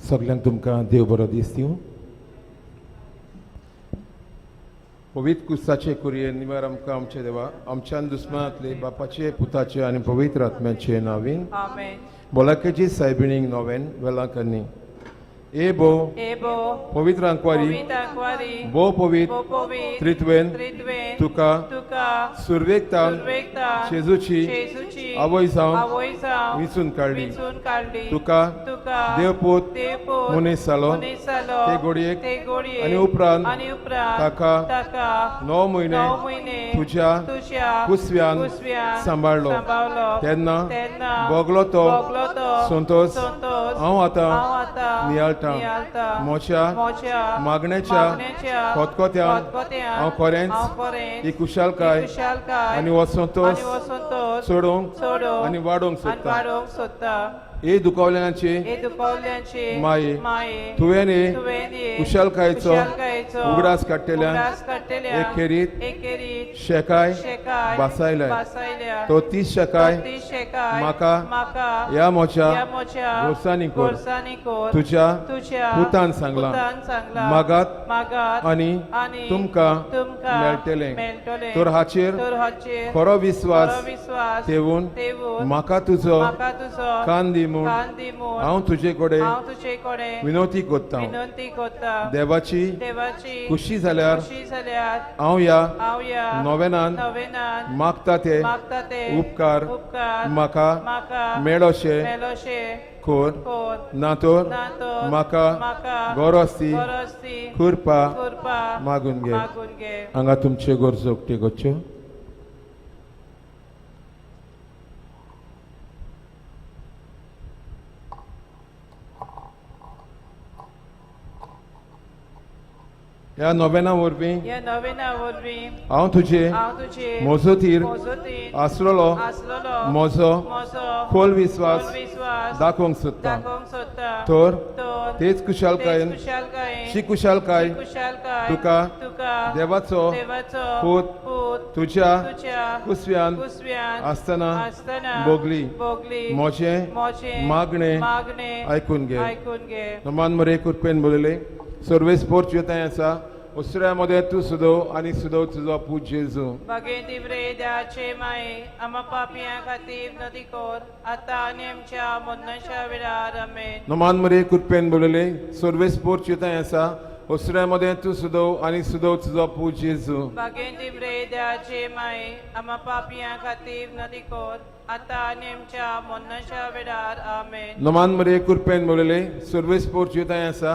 सगल्यांक तुमकां देव बरो दीस दिवं. पवित्र कुसाचे कुरये निवार आमकां आमच्या देवा आमच्यान दुस्मानांतले बापाचे पुताचे आनी पवित्र आत्म्याचे नावीन. आमेन. बोलाकेची सायबिणीक नोवेन वेलांकन्नी ए भो एबो पवित्र आंकवारी पवित्र आंकवारी भोव पवित्र भो पवित्र त्रित्वेन त्रित्वेन तुका तुका सुरवेकतान सुरवेकतान जेजूची जेजूची आवय जावन आवय जावन विंचून काडली. विंचून काडली. तुका तुका देवपूत देवपूत मनीस जालो मनीस जालो ते घोडयेक ते घोडयेक आनी उपरांत आनी उपरांत ताका ताका 9 म्हयने 9 म्हयने तुज्या तुज्या कुसव्यान कुसव्यान सांबाळ्ळो. सांबाळ्ळो. तेन्ना तेन्ना भोगलो तो भोगलो तो संतोस संतोस हांव आतां हांव आतां नियाळटां. नियाळटां. म्हज्या म्हज्या मागण्याच्या मागण्याच्या खतखत्यान खतखत्यान हांव खरेंच हांव खरेंच ही कुशालकाय ही कुशालकाय आनी हो संतोस आनी हो संतोस सोडोवंक सोडोवंक आनी वाडोवंक आनी सोदता. वाडोवंक सोदता. हे दुखावल्यांची हे दुखावल्यांची माये माये तुवें हे तुवें हे कुशालकायेचो कुशालकायेचो उगडास काडटल्या उगडास काडटल्या एक खेरीत एक खेरीत शेकाय शेकाय भासायल्या. भासायल्या. तो तीस शेकाय तो तीस शेकाय म्हाका म्हाका ह्या म्हज्या ह्या म्हज्या गोरसांनी कर. गोरसांनी कर. तुज्या तुज्या पुतान सांगलां. पुतान सांगलां. मागात मागात आनी आनी तुमकां तुमकां मेळटलें. मेळटलें. तर हाचेर तर हाचेर खरो विस्वास खरो विस्वास ठेवून ठेवून म्हाका तुजो म्हाका तुजो कान दी म्हूण कान दी म्हूण हांव तुजे कडेन हांव तुजे कडेन विनवती करता. विनंती करता. देवाची देवाची खुशी जाल्यार खुशी जाल्यार हांव ह्या हांव ह्या नोवेनान नोवेनान मागता ते मागता ते उपकार उपकार म्हाका म्हाका मेळोशे मेळोशे कर. कर. ना तर ना तर म्हाका म्हाका गरज ती गरज ती कृपा कृपा मागून घे. मागून घे. हांगा तुमच्यो गरजो उक्त्यो करच्यो. ह्या नोवेना वरवीं ह्या नोवेना वरवीं हांव तुजे हांव तुजे मोजोतीर मोजोतीर आसलेलो आसलेलो म्हजो म्हजो खोल विस्वास खोल विस्वास दाखोवंक सोदता. दाखोवंक सोदता. तर तर तेच कुशालकायेन तेच कुशालकायेन शी कुशालकाय कुशालकाय तुका तुका देवाचो देवाचो पूत पूत तुज्या तुज्या कुसव्यान कुसव्यान आसतना आसतना भोगली. भोगली. म्हजें म्हजें मागणें मागणें आयकून घे. आयकून घे. नमान मरे कृपेन बोलले सर्वेस पोर्च आसा उसऱ्या मदें तूं सुदव आनी सुदव तुजो पूत जेजू. बागेंत रे द्याचे माये आमा पापयां खातीर नदी कोर आतां आनी आमच्या मरणाच्या वेळार. आमेन. नमान मरे कृपेन बोलले सर्वेस पोर्च आसा उसऱ्या मदें तूं सुदव आनी सुदव तुजो पूत जेजू. बागेंत रे द्याचे माये आमा पापयां खातीर नदी कोर आतां आनी आमच्या मरणाच्या वेळार. आमेन. नमान मरे कृपेन बोलले सर्वेस पोर्च आसा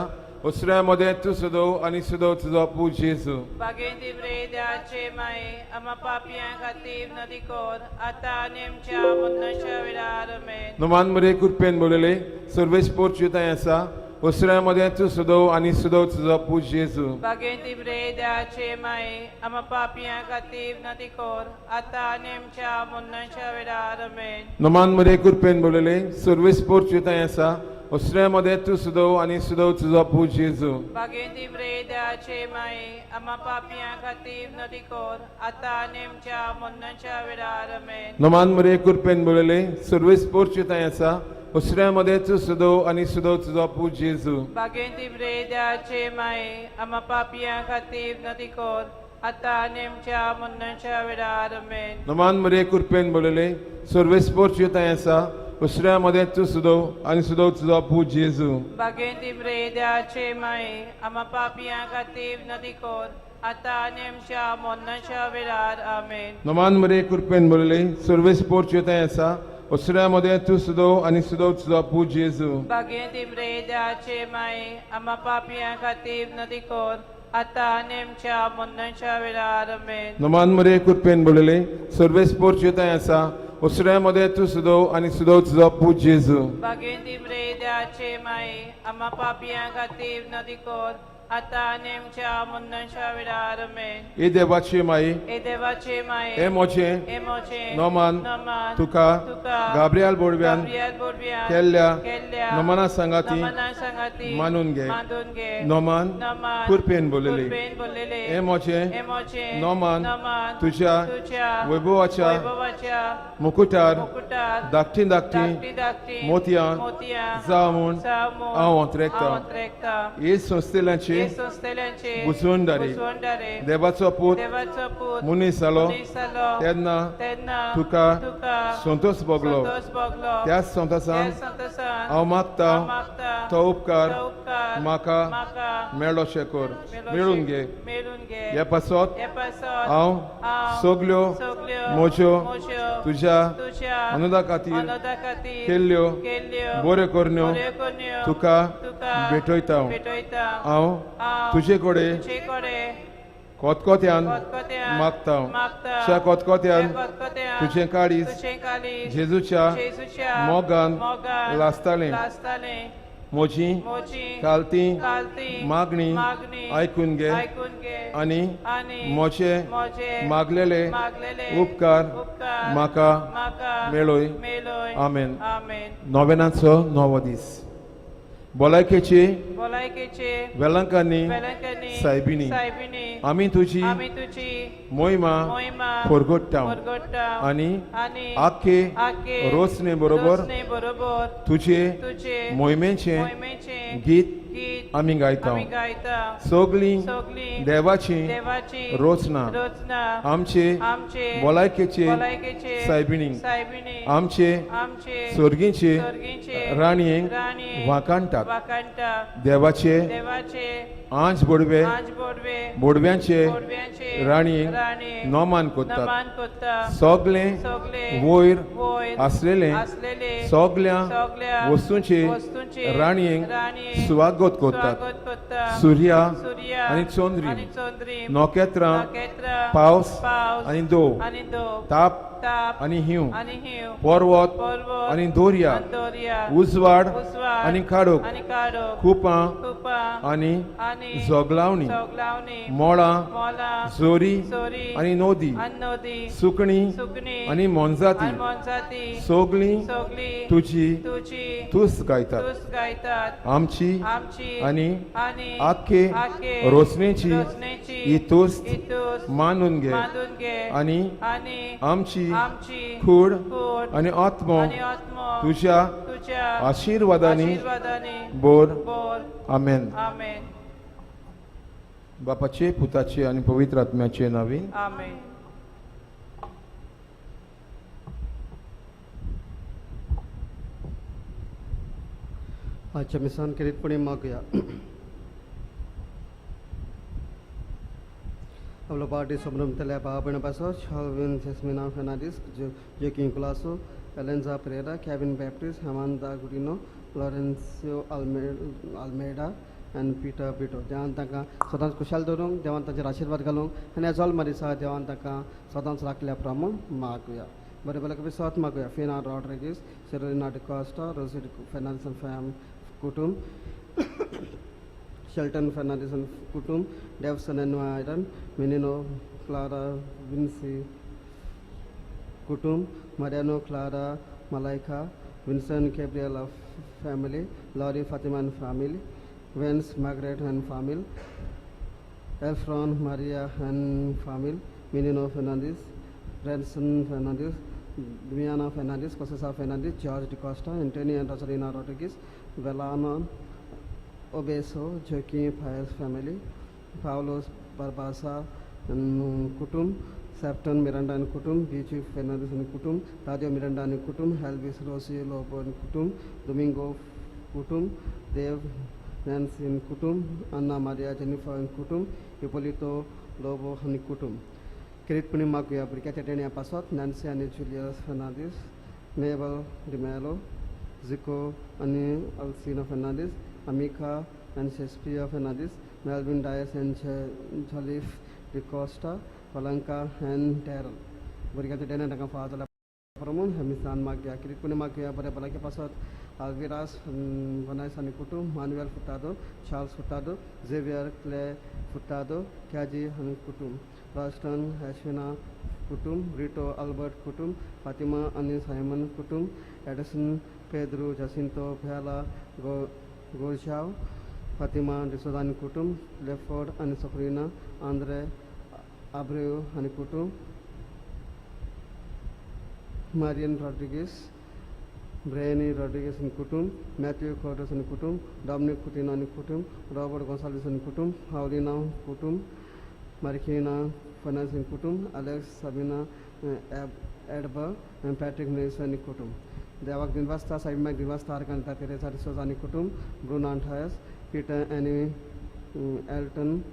उसऱ्या मदें तूं सुदव आनी सुदव तुजो पूत जेजू. बागेंत रे द्याचे माये आमा पापयां खातीर नदी कोर आतां आनी आमच्या मरणाच्या वेळार. आमेन. नमान मरे कृपेन बोलले सर्वेस पोर्च आसा उसऱ्या मदें तूं सुदव आनी सुदव तुजो पूत जेजू. बागेंत रे द्याचे माये आमा पापयां खातीर नदी कोर आतां आनी आमच्या मरणाच्या वेळार. आमेन. नमान मरे कृपेन बोलले सर्वेस पोर्च आसा उसऱ्या मदें तूं सुदव आनी सुदव तुजो पूत जेजू. बागेंत रे द्याचे माये आमा पापयां खातीर नदी कोर आतां आनी आमच्या मरणाच्या वेळार. आमेन. नमान मरे कृपेन बोलले सर्वेस पोर्च आसा उसऱ्या मदें तूं सुदव आनी सुदव तुजो पूत जेजू. बागेंत रे द्याचे माये आमा पापयां खातीर नदी कोर आतां आनी आमच्या मरणाच्या वेळार. आमेन. नमान मरे कृपेन बोलले सर्वेस पोर्च आसा उसऱ्या मदें तूं सुदव आनी सुदव तुजो पूत जेजू. बागेंत रे द्याचे माये आमा पापयां खातीर नदी कोर आतां आनी आमच्या मरणाच्या वेळार. आमेन. नमान मरे कृपेन बोलले सर्वेस पोर्च आसा उसऱ्या मदें तूं सुदव आनी सुदव तुजो पूत जेजू. बागेंत रे द्याचे माये आमा पापयां खातीर नदी कोर आतां आनी आमच्या मरणाच्या वेळार. आमेन. नमान मरे कृपेन बोलले सर्वेस पोर्च आसा उसऱ्या मदें तूं सुदव आनी सुदव तुजो पूत जेजू. बागेंत रे द्याचे माये आमा पापयां खातीर नदी कोर आतां आनी आमच्या मरणाच्या वेळार. आमेन. हे देवाची माई हे देवाचे माये हे म्हजें हे म्हजें नमान नमान तुका तुका गाब्रियल बोडव्यान गाब्रियल बोडव्यान केल्ल्या केल्ल्या नमना सांगाती नमना सांगाती मानून घे. मानून घे. नमान नमान कृपेन बोलले कृपेन बोललेले हे म्हजें हे म्हजें नमान नमान तुझ्या तुझ्या वैभवाच्या वैभवाच्या मुकुटार मुकुटार उपकार धाकटीं धाकटीं धाकटी धाकटी मोतयां मोतयां जावं म्हूण जावं म्हूण हांव अंतरेकतां. हांव अंतरेकतां. हे संस्थेलांचे हे संस्थेल्यांचे घुसवणदारी घुसवणदारी देवाचो पूत देवाचो पूत मनीस जालो मनीस जालो तेन्ना तेन्ना तुका तुका संतोष भोगलो. संतोष भोगलो. त्याच संतोषान त्याच संतोषान हांव मागता हांव मागता तो उपकार तो उपकार म्हाका म्हाका मेळोशें कर मेळून घे. मेळून घे. हे पासत हे पासत हांव हांव सगल्यो सगल्यो म्हज्यो म्हज्यो तुज्या तुज्या अनुदा खातीर अनुदा खातीर केल्ल्यो केल्ल्यो बऱ्यो करण्यो बऱ्यो करण्यो तुका तुका भेटयता. भेटयता. हांव हांव तुजे कडेन तुजे कडेन कोतकोत्यान कोतकोत्यान मागता. मागता. त्या कोतकोत्यान त्या कोतकोत्यान तुजें काळीज तुजें काळीज जेजूच्या जेजूच्या मोगान मोगान लासतालें. लासतालें. म्हजी म्हजी कालती कालती मागणी मागणी आयकून घे आयकून घे आनी आनी म्हजे म्हजे मागलेले मागलेले उपकार उपकार म्हाका म्हाका मेळय. मेळय. आमेन. आमेन. नोवेनाचो नवो दीस. भलायकेची भलायकेचे वेलंकांनी वेलंकनी सायबिणी सायबिणी आमी तुजी आमी तुजी मोहिमा मोहिमा परगट्टा परगट्टा आनी आनी आख्खे आख्खे रोसणे बरोबर रोसणे बरोबर तुजे तुजे मोहिमेचें मोहिमेचें गीत गीत आमी गायता. आमी गायता. सगळीं सगळीं देवाची देवाची रोचना रचना आमचे आमचे भलायकेचे भलायकेचे सायबिणी सायबिणी आमचे आमचे सर्गीचे सर्गीचे राणयेक राणयेक वाखाणटात. वाखाणटा. देवाचे देवाचे आंज बोडवे आंज बोडवे बोडव्यांचे बोडव्यांचे राणयेक राणयेक नमान करतात. नमान करता. सगळे सगळे वयर वयर आसलेले आसलेले सगळ्या सगळ्या वस्तूंचे वस्तूंचे राणयेक राणयेक स्वागत करतात. स्वागत करता. सुर्या सुर्या आनी चंद्री आनी चंद्री नखेत्रां नखेत्रां पावस पावस आनी दव आनी दव ताप ताप आनी हींव आनी हींव पर्वत पर्वत आनी दर्या आनी दर्या उजवाड उजवाड आनी काळोख आनी काळोख कुपां कुपां आनी आनी जोगलावणी सोगलावणी मोळां मोलां जोरी सोरी आनी नदी आनी नदी सुकणीं सुकणीं आनी मोनजाती आनी मोनजाती सगळीं सगळीं तुजी तुजी तुस्त गायतात. तुस्त गायतात. आमची आमची आनी आनी आख्खे आख्खे रोसणेची रोसणेची ही तुस्त ही तुस्त मानून घे मानून घे आनी आनी आमची आमची कूड कूड आनी आत्मो आनी आत्मो तुज्या तुज्या आशिर्वादांनी आशिर्वादांनी बोर. बोर. आमेन. आमेन. बापाचे पुताचे आनी पवित्र आत्म्याचे नांवान. आमेन. आजच्या मिसान खेरीतपणी मागूया. आपलो पार्टी सोमरमतल्या भाव भयणां Shalvin Jasmina Fernandes, Joaquim Colaco, Elenza Pereira, Kevin Baptist, Hemanta Gudino, Laurencio Almeida आनी पिटर पिटो. देवान तांकां सदांच खुशाल दवरूंक, देवान तांचेर आशिर्वाद घालूंक आनी एजॉल मारिसा देवान तांकां सदांच राखल्या प्रमाण मागूया. बरें भल्याक विस्वास मागूया. Fina Rodrigues, Serena D'Costa, Rosy Fernandes and fam कुटुंब, शेल्टन फर्नांडीस आनी कुटुंब, डेवसन आनी आयरन, मिनिनो क्लारा विन्सी कुटुंब, Mariano Clara Malaika, Vinson Gabriel family, Laurie Fatima and family, Vance Margaret and family, Elfron Maria and family, Minino Fernandes, Branson Fernandes, Damiana Fernandes, Cosesa Fernandes, George D'Costa, Anthony and Rosalina Rodrigues, Velano Obeso, Joaquim Pius family, Paulos Barbasa and Kutum, Septon Miranda and Kutum, Beachy Fernandes and Kutum, Tadio Miranda and Kutum, Helvis Rossi Lobo and Kutum, Domingo Kutum, Dev Nancy and Kutum, Anna Maria Jennifer and Kutum, Hippolito Lobo and Kutum. खेरीतपणी मागूया भुरग्याच्या देण्या पासत Nancy आनी Julius Fernandes, नेबल D'Mello, जिको आनी अल्सिना फर्नांडीस, अमिका आनी Shakespeare Fernandes, Melvin Dias आनी झॉलिफ डिकॉस्टा, पलंका आनी Daryl. भुरग्यांच्या देण्या तांकां फावो जाल्या प्रमाण हे मिसान मागया. खेरीतपणी मागया बऱ्या भलायके पासत आल्विरास बनायस आनी कुटूंब, Manuel Furtado, Charles Furtado, Xavier Clay Furtado, Kaji आनी कुटूंब, राजटन एश्विना कुटूंब, रिटो अल्बर्ट कुटूंब, फातिमा आनी सायमन कुटूंब, एडिसन पेद्रू जासिंतो भ्याला गोरशाव, फातिमा डिसोजा आनी कुटूंब, लेफोर्ड आनी सफरीना, आंद्रे आब्रेव आनी कुटूंब, Marian Rodrigues, ब्रेनी रॉड्रिगस आनी कुटुंब, मॅथ्यू खोड्रस आनी कुटुंब, डॉमनीक कुटिनो आनी कुटुंब, रॉबर्ट गोन्साल्वीस आनी कुटुंब, हावलिना कुटुंब, मार्किना फर्नांडीस आनी कुटुंब, अलेक्स साबिना एडबा आनी पॅट्रीक नेस आनी कुटुंब. देवाक दिनवासता साईमाक दिनवासता आरकांता तेरेसा डिसोजा आनी कुटुंब, ब्रुनो आंठायस, पीटर आनी Elton,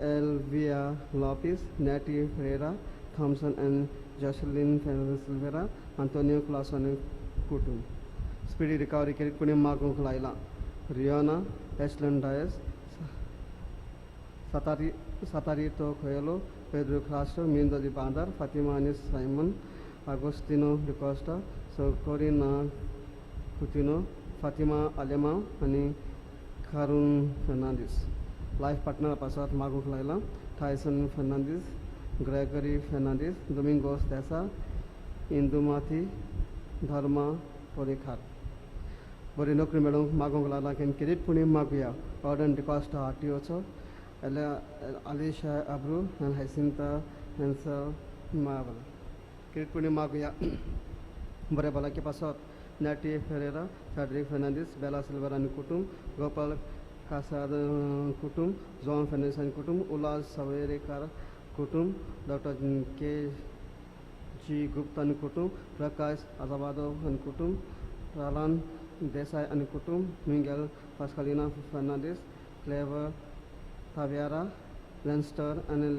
Elvia Lopes, Nettie Ferreira, Thompson and Jocelyn Silveira, Antonio Claus आनी कुटुंब. स्पिडी रिकवरी केली पुणे मागूंक लायला. रियोना एशलन डायस, सातारी सातारितो खोयलो, पेद्रो क्रास्टो, मिंदो दी बांदार, फातिमा आनी सायमन, आगोस्तिनो डिकॉस्टा, सोकोरिना कुतिनो, फातिमा आलेमाव आनी खारून फर्नांडीस. लायफ पार्टनर पासत मागूंक लायला. Tyson Fernandes, Gregory Fernandes, Domingos Desa, Indumathi Dharma Parikhar. बरी नोकरी मेळोवंक मागूंक लागला can किरीट पुणी मागुया. ऑर्डन डिकॉस्टा आर टी ओचो, आलिशा आब्रू आनी हायसिंता हेन्सल मावल. किरीट पुणी मागुया. बरें भलायके पासत नॅटी फेरेरा, फेडरीक फर्नांडीस, बेला सिल्वर आनी कुटुंब, गोपाल कासाद कुटुंब, जॉन फर्नांडीस आनी कुटुंब, उल्हास सवेरेकार कुटुंब, डॉक्टर के जी गुप्त आनी कुटुंब, प्रकाश आजाबादो आनी कुटुंब, रालान देसाय आनी कुटुंब, मिंगेल पास्कालिना फर्नांडीस, क्लेवर ताव्यारा, लेन्स्टर आनी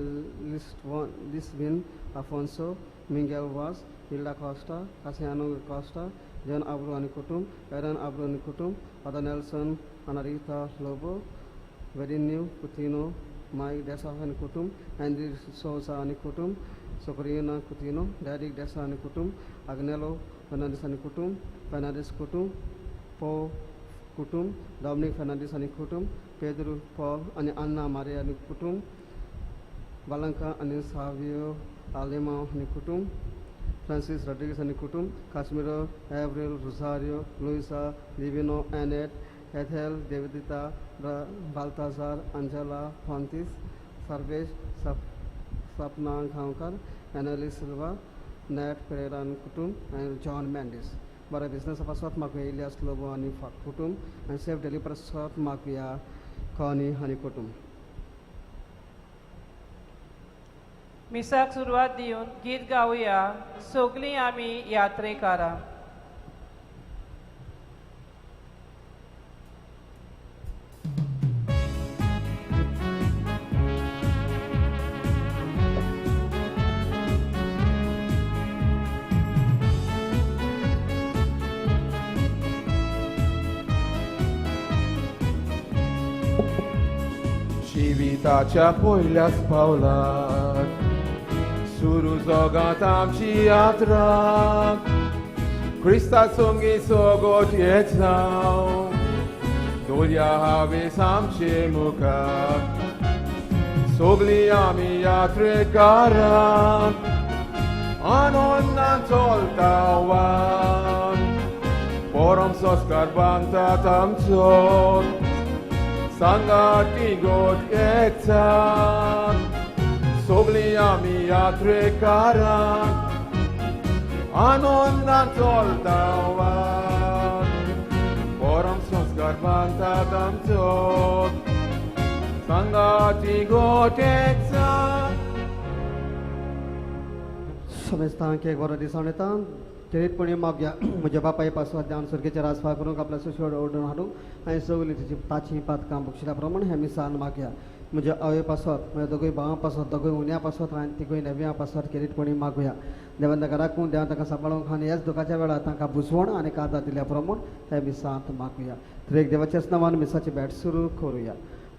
लिस्विन आफोन्सो, मिंगेल वास, हिल्डा कॉस्टा, कासियानो कॉस्टा, जॉन आब्रू आनी कुटुंब, एरन आब्रू आनी कुटुंब, फादर नेल्सन, अनारिता लोबो, वेरिन्यू कुतिनो, मायक डेसा आनी कुटुंब, एंड्री सोजा आनी कुटुंब, सोकरिना कुतिनो, डॅरिक डेसा आनी कुटुंब, आग्नेलो फर्नांडीस आनी कुटुंब, फर्नांडीस कुटुंब, पो कुटुंब, डॉमनीक फर्नांडीस आनी कुटुंब, पेद्रू पॉल आनी अन्ना मारिया आनी कुटुंब, बालंका आनी सावियो आलेमाव आनी कुटुंब, फ्रांसीस रॉड्रिगस आनी कुटुंब, काश्मीरो, एव्रिल, रोसारियो, लुइसा, लिविनो, एनेट, एथेल, देवदिता, बाल्ताजार, अंजला, फोंतीस, सर्वेश, सपना गांवकर, एनली सिल्वा, नेट पेरेरा आनी कुटुंब आनी जॉन मेंडीस. बरें बिजनसा पासत मागुया इलियास लोबो आनी कुटुंब आनी सेफ डेली पासत मागुया कॉनी आनी कुटुंब. मिसाक सुरवात दिवन गीत गावया सगलीं आमी यात्रेकारां. जिविताच्या पयल्याच पावलार सुरू जगांत आमची यात्रा, क्रिस्ता संगी सोगोट येत जावं दर्या हावेस आमचे मुखार, सगलीं आमी यात्रेकारां आनंदान चलता वान, परम संस्कार बांदतात आमचो सांगाती गोट एकता, सगलीं आमी यात्रेकारां आनंदान चलता वान, परम संस्कार बांदतात आमचो सांगाती गोट एकता. समेस्तांक एक बरो दिसावन येता. खेरीतपणी मागया. म्हज्या बापाय पासत ध्यान सुर्गेचे राजफा करूंक आपल्या सुशोड ओडून हाडूंक आनी सगळी तिची ताची पातकां बक्षिल्या प्रमाण हें मिसान मागया. म्हज्या आवय पासत, म्हज्या दोगूय भावां पासत, दोगूय उण्या पासत आनी तिगूय नव्या पासत खेरीतपणी मागुया. देवान ताका राखूंक, देवान ताका सांबाळूंक आनी ह्याच दुखाच्या वेळार तांकां बुजवण आनी कादा दिल्या प्रमाण हें मिसांत मागुया. तर एक देवाच्याच नांवान मिसाची भेट सुरू करुया.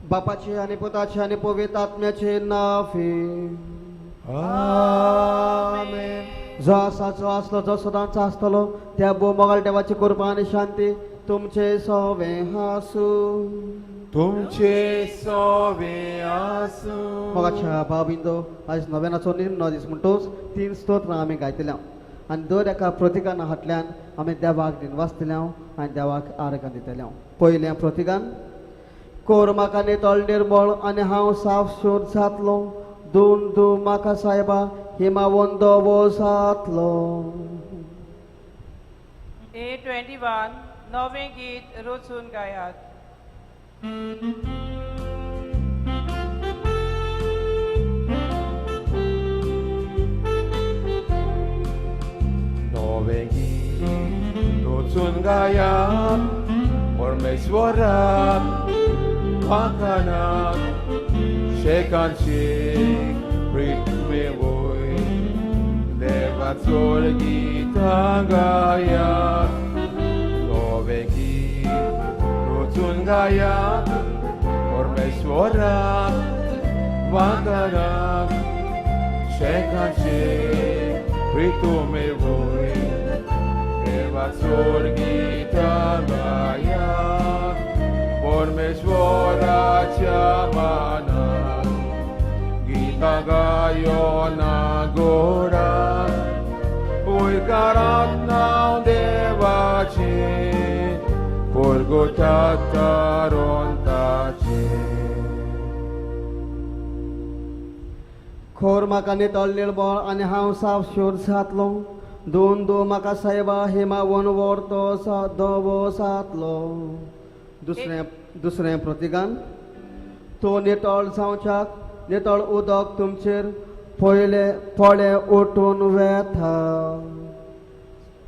बापाचे आनी पुताचे आनी पवित्र आत्म्याचे नांव. आमेन. जो आसा, जो आसलो, जो सदांच आसतलो त्या भोव मोगाळ देवाची कृपा आनी शांती तुमचे सोवे आसूं. तुमचे सोवे आसूं. मोगाच्या भाव बिंदो, आयज नव्यानाचो निमणो दीस म्हणटूच 3 स्तोत्रां आमी गायतले आनी दर एका प्रतिकान हातल्यान आमी देवाक दिनवासतले आनी देवाक आर्गां दितले. पयलें प्रतिकान, कोर म्हाका नितळ निर्मळ आनी हांव साफ शूर जातलो, दोन दू म्हाका सायबा हिमावन दवो जातलो. A21 नवें गीत रचून गायात. नवें गीत रचून गायात परमेश्वराक वाखाणाक शेकान शेक पृथ्वी वयर देवाचो गीतां गायात. नवें गीत रचून गायात परमेश्वराक वाखाणाक शेकान शेक पृथ्वी वयर देवाचो गीतां गायात परमेश्वराच्या मानाक गीतां गायोना गोडाक वयकारात नांव देवाचें परगोटात तारोंताचें. खोर म्हाका नितळ निर्मळ आनी हांव साफ शूर जातलो. दोन दो म्हाका सायबा हेमा वन वर तो दवो जातलो. दुसरें दुसरें प्रतिगान. तो नितळ जावच्याक नितळ उदक तुमचेर पयले पळे उठून वेता.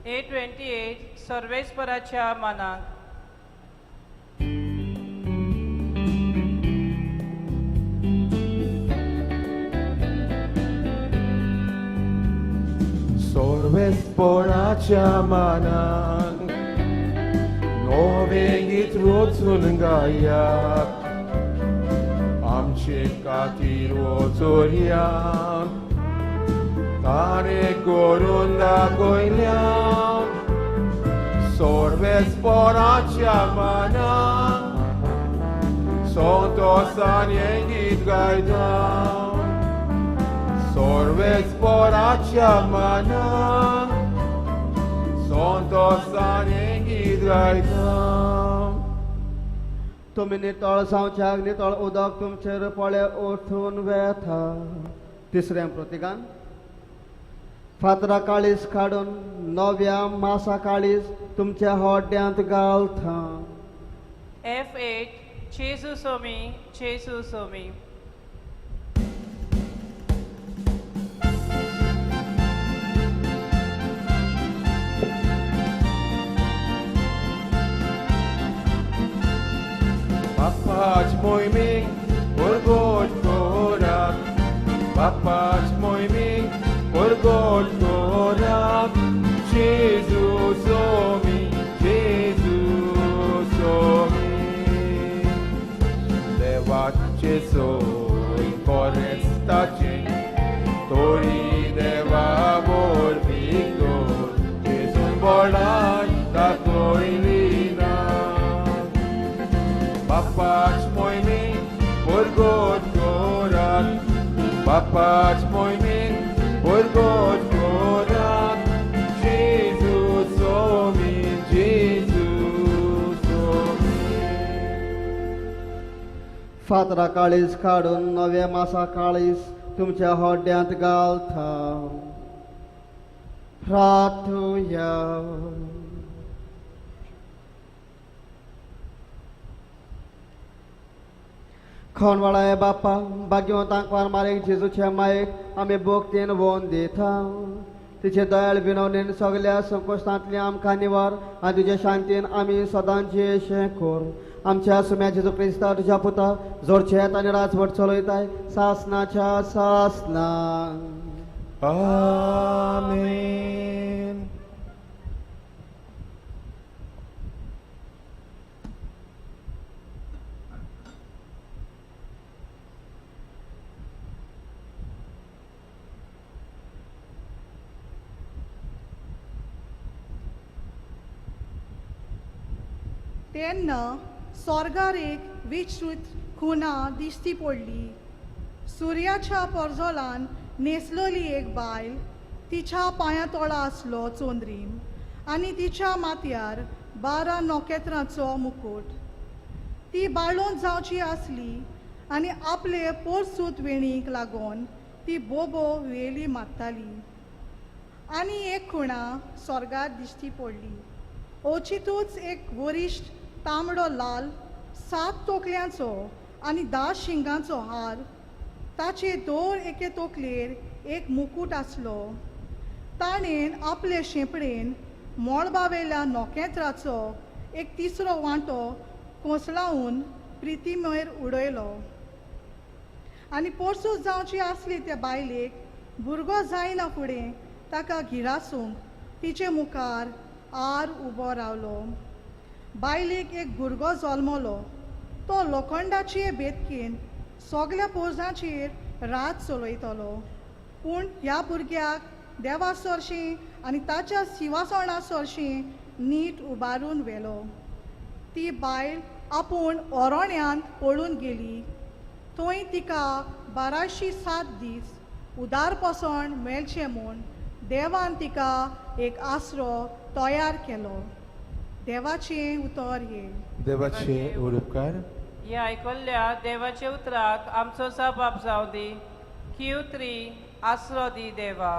A28 सर्वेस्पराच्या मानाक. सर्वेस्पराच्या मानाक नवें गीत रचून गायात आमचे खातीर वचोरया ताणें करून दाखयल्या. सर्वेस्पराच्या मानाक संतोसान हें गीत गायता. सर्वेस्पराच्या मानाक संतोसान हें गीत गायता. तुमी नितळ जावच्याक नितळ उदक तुमचेर पळे उठून वेता. तिसरें प्रतिगान. फातरा काळीज काडून नव्या मासा काळीज तुमच्या हड्ड्यांत घालता. F8 जेजू सोमी जेजू Somi. Papaç moiming orgol korak. Papaç moiming orgol korak. Jesus omi, Jesus omi. Devace soy forestace Tori deva vor victor Jesus volai da coilina. Papaç moiming orgol korak. Papaç moiming orgol korak. Jesus omi, Jesus omi. फातरा काळीज काडून नव्या मासा काळीज तुमच्या हड्ड्यांत घालता. प्रार्थुया. खणवाळाय बाप्पा भाग्यवंतांक मारीक जेजूच्या मायेक आमी भोगतीन वोन दिता. तिचे दयाळ विनवणेन सगल्या संकश्टांतली आमकां निवार आनी तुजे शांतीन आमी सदांच जियेशें कर. आमच्या सुम्या जेजू क्रिस्ता तुज्या पुता जोडचेत आनी राजवट चलयताय सासनाच्या सासना. आमेन. तेन्ना स्वर्गार एक विस्तृत खुणा दिश्टी पडली. सुर्याच्या परजोलान न्हेसलेली एक बायल तिच्या पांया तोळा आसलो चोंद्रीम आनी तिच्या माथ्यार 12 नखेत्रांचो मुकूट. ती बाळून जावची आसली आनी आपले पोरसूत वेणीक लागून ती बोबो वेली मारताली. आनी एक खुणा स्वर्गार दिश्टी पडली. अवचितूच एक वरिश्ठ तांबडो लाल सात तोकल्यांचो आनी धा शिंगांचो हार, ताचे दर एके तोकलेर एक मुकूट आसलो. ताणेन आपले शेंपडेन मळबावेल्या नोकेत्राचो एक तिसरो वांटो कोसळावन प्रितीमेर उडयलो. आनी पोरसूं जावची आसली त्या बायलेक भुरगो जायना फुडें ताका गिरासूंक तिचे मुखार आर उबो रावलो. बायलेक एक भुरगो जल्मलो. तो लोखंडाचे बेतकेन सगल्या पोरसांचेर रात चलयतलो. पूण ह्या भुरग्याक देवा सरशीं आनी ताच्या शिवासणा सरशीं नीट उबारून व्हेलो. ती बायल आपूण ओरोण्यांत पळून गेली. थंय तिका 1207 दीस उदारपसण मेळचें म्हूण देवान तिका एक आसरो तयार केलो. देवाचें उतर हें. देवाचे उपकार. ह्या आयकल्ल्या देवाच्या उतराक आमचो सबाब जावं दी. ही उतरी आसरो दी देवा.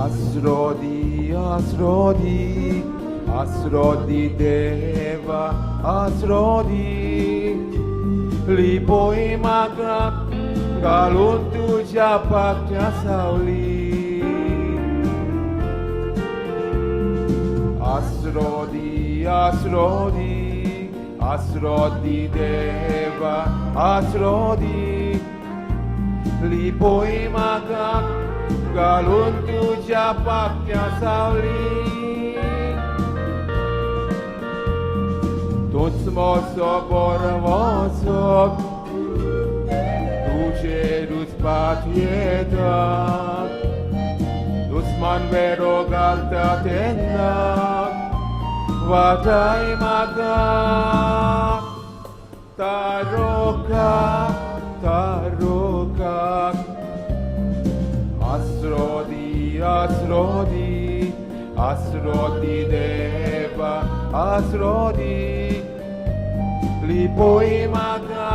आसरो दी, आसरो दी, आसरो दी देवा, आसरो दी. लिपोय म्हाका घालून तुज्या पाख्या सावली. आसरो दी, आसरो दी, आसरो दी देवा, आसरो दी. लिपोय म्हाका घालून तुज्या पाख्या सावली. तूंच म्हजो बरो वचो, तुजेरूच पात येता. दुस्मान वेरो घालता तेन्ना वाटाय म्हाका. तारोका, तारोका. आसरो दी, आसरो दी, आसरो दी देवा, आसरो दी. लिपोय म्हाका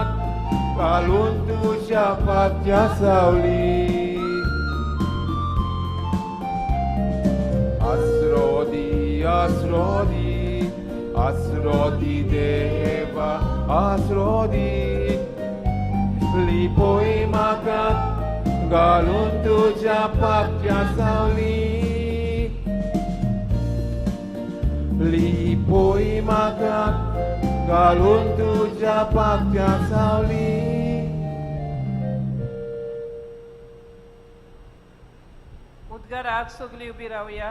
घालून तुज्या पाख्या सावली. आसरो दी, आसरो दी, आसरो दी देवा, आसरो दी. लिपोय म्हाका घालून तुज्या पाख्या सावली. लिपोय म्हाका घालून तुज्या पाख्या सावली. उद्गाराक सगळीं उबी रावया.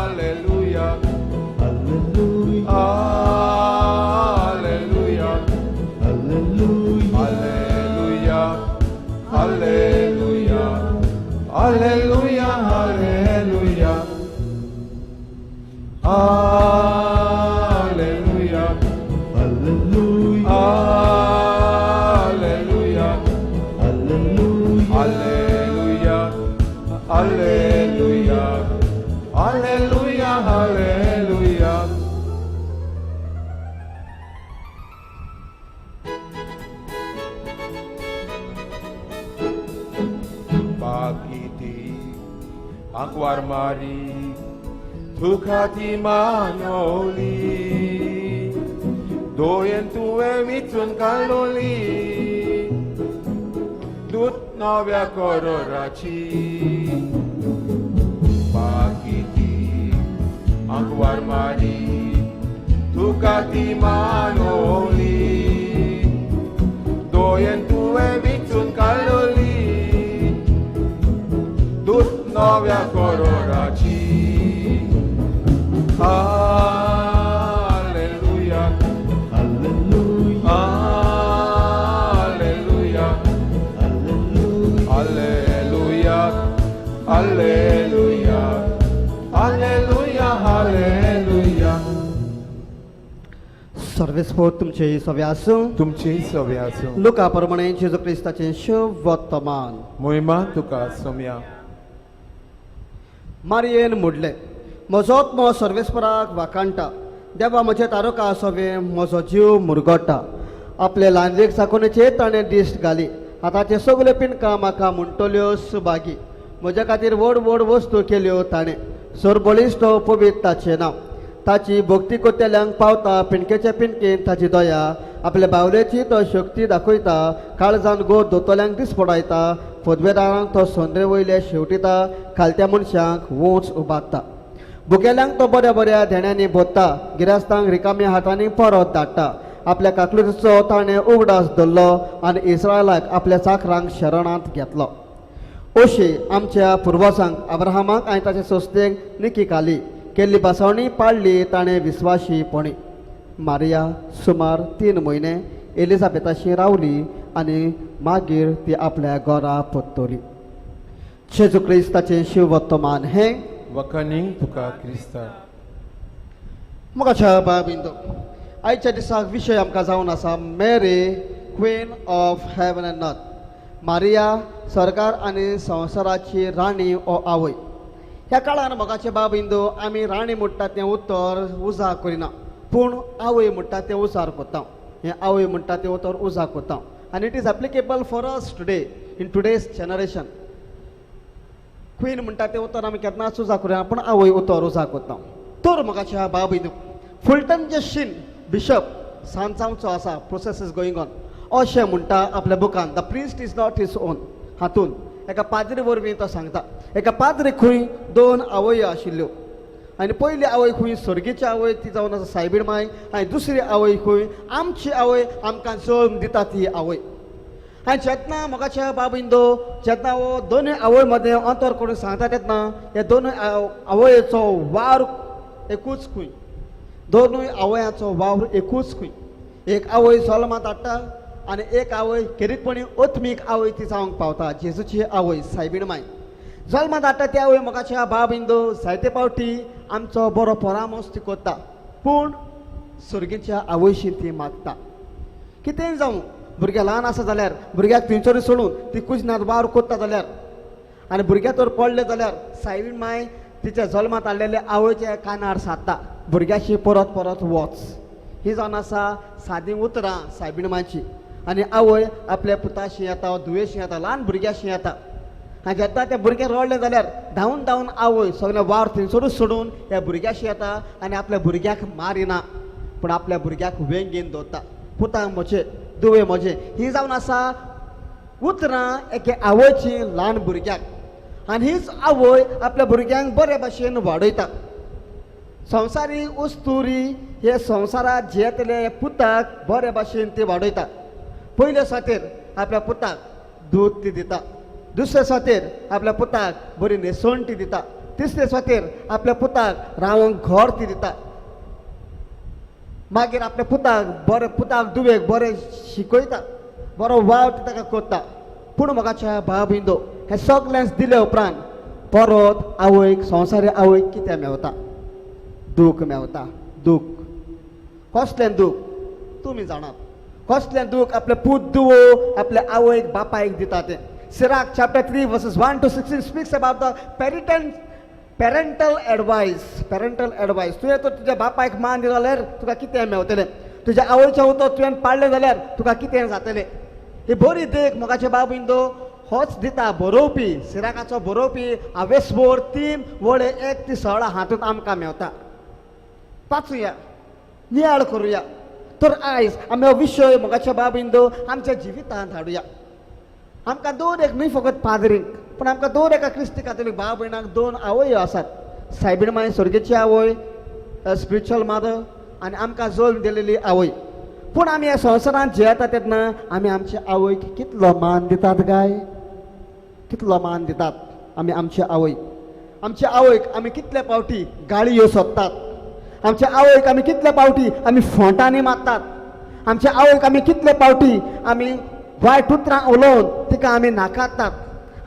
Alleluia, Alleluia, Alleluia, Alleluia, Alleluia, Alleluia, Alleluia, Alleluia, Alleluia, Alleluia, Alleluia, Alleluia, Alleluia, Alleluia, Alleluia, Alleluia. Pagiti आंकवार मारी, तुका ती मानवली. दोळयेन तुवें विचून काडलोली, दूत नव्या करोराची. बाकी आंकवार मारी, तुका ती मानवली. दोळयेन तुवें विचून काडलोली, दूत नव्या करोराची. Alleluia, Alleluia, Alleluia, Alleluia, Alleluia, Alleluia, Alleluia, Alleluia. सर्वेस्पोर तुमचे सवे आसूं. तुमची सवे आसूं. लुका प्रमाणे जेजू क्रिस्ताचें शुभ वर्तमान. मोहिमा तुका सोम्या. मारयेन मोडलें, म्हजो आत्मो सर्वेस्पराक वाखाणटा, देवा म्हज्या तारुका सवे म्हजो जीव मुरगोटा. आपले ल्हानवेक साकोनेचेर ताणें दिश्ट घाली, आतांचे सगल्यो पिनकां म्हाका म्हणटल्यो सुभागी. म्हज्या खातीर व्हड व्हड वस्तू केल्यो ताणें, सरबळिश्ट पवित्र ताचें नांव. ताची भक्ती कोत्तेल्यांक पावता पिणकेचे पिणकेन ताची दया. आपल्या बावलेची तो शक्ती दाखयता, काळजान गोद दोतोल्यांक दिसपडायता. पदवेदारांक तो सोंद्रे वयले शेवटिता, खालत्या मनशांक वोंच उबारता. भुकेल्यांक तो बऱ्या बऱ्या धेण्यांनी भोत्ता, गिरास्तांक रिकाम्या हातांनी परत धाडटा. आपल्या काकलुतीचो ताणें उगडास धरलो आनी इस्रायलाक आपल्या चाकरांक शरणांत घेतलो. अशी आमच्या पुर्वजांक अब्राहमाक आनी ताचे संस्थेक निकी घाली, केल्ली बसवणी पाळ्ळी ताणें विस्वाशीपणी. मारिया सुमार 3 म्हयने एलिजाबेताशी रावली आनी मागीर ती आपल्या घरा परतली. जेजू क्रिस्ताचें शिववर्तमान हें. वखाणी तुका क्रिस्ता. मोगाच्या बाबिंदो, आयच्या दिसाक विशय आमकां जावन आसा Mary, queen of heaven and earth, Maria सरकार आनी संवसाराची राणी ओ आवय. ह्या काळार मोगाचे बाबिंदो, आमी राणी म्हणटा तें उतर उजार करिना, पूण आवय म्हणटा तें उजार करता. हें आवय म्हणटा तें उतर उजार करता आनी it is applicable for us today in today's generation. Queen म्हणटा तें उतर आमी केन्नाच उजार करिना, पूण आवय उतर उजार करता. तर मोगाच्या बाबीन, फुलटन जे शीन बिशप सांचांवचो आसा, प्रोसेस is going on, अशें म्हणटा आपल्या बुकान the priest is not his own हातून एका पाद्री वरवीं तो सांगता, एका पाद्री खंय दोन आवयो आशिल्ल्यो आनी पयली आवय खंय सर्गीची आवय, ती जावन आसा सायबीण माय, आनी दुसरी आवय खंय आमची आवय, आमकां जल्म दिता ती आवय. आनी जेन्ना मोगाच्या बाबिंदो, जेन्ना हो दोनूय आवय मदें अंतर करून सांगता तेन्ना ह्या दोनूय आवयचो वावर एकूच खंय. दोनूय आवयांचो वावर एकूच खंय. एक आवय जल्मांत हाडटा आनी एक आवय खेरीतपणी आत्मीक आवय ती जावंक पावता, जेजूची आवय सायबीण माय. जल्मांत हाडटा ती आवय मोगाच्या बाबिंदो जायते फावटी आमचो बरो परामर्श ती करता, पूण सर्गीच्या आवयशी ती मागता. कितेंय जावं, भुरगें ल्हान आसा जाल्यार भुरग्याक थंयसर सोडून ती कुजनात वावर करता जाल्यार आनी भुरग्या तर पडलें जाल्यार सायबीण माय तिच्या जल्मांत हाडलेल्या आवयच्या कानार सादता, भुरग्याशी परत परत वच. ही जावन आसा सादी उतरां सायबीण मायची. आनी आवय आपल्या पुताशी येता, धुवेशी येता, ल्हान भुरग्याशी येता आनी जेन्ना तें भुरगें रडलें जाल्यार धांवून धांवून आवय सगळें वावर थंयसरूच सोडून ह्या भुरग्याशी येता आनी आपल्या भुरग्याक मारिना, पूण आपल्या भुरग्याक वेंगेन दवरता. पुता म्हजे, दुवे म्हजे, ही जावन आसा उतरां एके आवयची ल्हान भुरग्याक. आनी हीच आवय आपल्या भुरग्यांक बरे भाशेन वाडयता. संवसारी उस्तुरी हे संवसारात जियेतले पुताक बरे भाशेन ती वाडयता. पयले सातेर आपल्या पुताक दूद ती दिता, दुसरे सातेर आपल्या पुताक बरी न्हेसवण ती दिता, तिसरे सातेर आपल्या पुताक रावंक घर ती दिता, मागीर आपल्या पुताक बरें, पुताक दुवेक बरें शिकयता, बरो वावर ती ताका करता. पूण मोगाच्या भाव बिंदो, हें सगळें दिले उपरांत परत आवयक, संवसारी आवयक कितें मेवता? दूख मेवता. दूख कसलें दूख तुमी जाणात, कसलें दूख आपले पूत दुवो आपल्या आवयक बापायक दिता तें. Sirach chapter 3 verses 1 to 16 speaks about the parental advice. Parental advice, तुवें तर तुज्या बापायक मान दिलो जाल्यार तुका कितें मेवतलें? तुज्या आवयचें उतर तुवें पाळ्ळें जाल्यार तुका कितें जातलें? ही बरी देख मोगाचे बाब इंदो होच दिता बरोवपी, सिराकाचो बरोवपी आवेसभोर 3:1 ते 16 हातूंत आमकां मेवता. वाचुया, नियाळ करुया. तर आयज आमी हो विशय मोगाच्या बाब इंदो आमच्या जिवितांत हाडुया. आमकां दोन एक न्हय फकत पाद्रींक, पूण आमकां दोन एका क्रिस्ती कातोलीक भाव भयणांक दोन आवयो आसात. सायबीण माय स्वर्गेची आवय, स्पिरिच्युअल मदर, आनी आमकां जल्म दिलेली आवय. पूण आमी ह्या संवसारांत जियेता तेन्ना आमी आमच्या आवयक कितलो मान दितात काय? कितलो मान दितात आमी आमच्या आवयक? आमच्या आवयक आमी कितले फावटी गाळयो सोदतात? आमच्या आवयक आमी कितले फावटी आमी फोंटांनी मारतात? आमच्या आवयक आमी कितले फावटी आमी वायट उतरां उलोवन तिका आमी नाकारतात?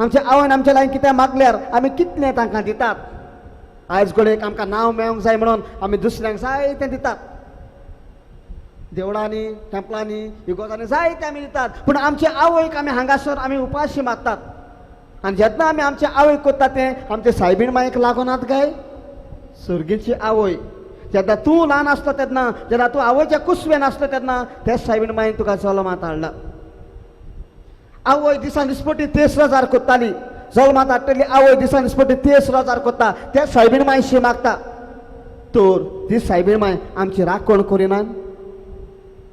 आमच्या आवयन आमच्या लागीं कितें मागल्यार आमी कितलें तांकां दितात? आयज घडयेक आमकां नांव मेळोंक जाय म्हणून आमी दुसऱ्यांक जायतें दितात. देवळांनी, टेंपलांनी, इगोर्जांनी जायते आमी दितात, पूण आमचे आवयक आमी हांगासर आमी उपाशी मारतात. आनी जेन्ना आमी आमच्या आवयक करता तें आमचे सायबीण मायक लागोनात काय? सर्गीची आवय जेन्ना तूं ल्हान आसलो तेन्ना, जेन्ना तूं आवयच्या कुसवेन आसलो तेन्ना तेच सायबीण मायन तुका जल्मांत हाडला. आवय दिसान दिसपटी तेच रोजार कोत्ताली. जल्मांत हाडटली आवय दिसान दिसपटी तेच रोजार कोत्ता, ते सायबीण मायशी मागता. तर ती सायबीण माय आमची राखण करिना?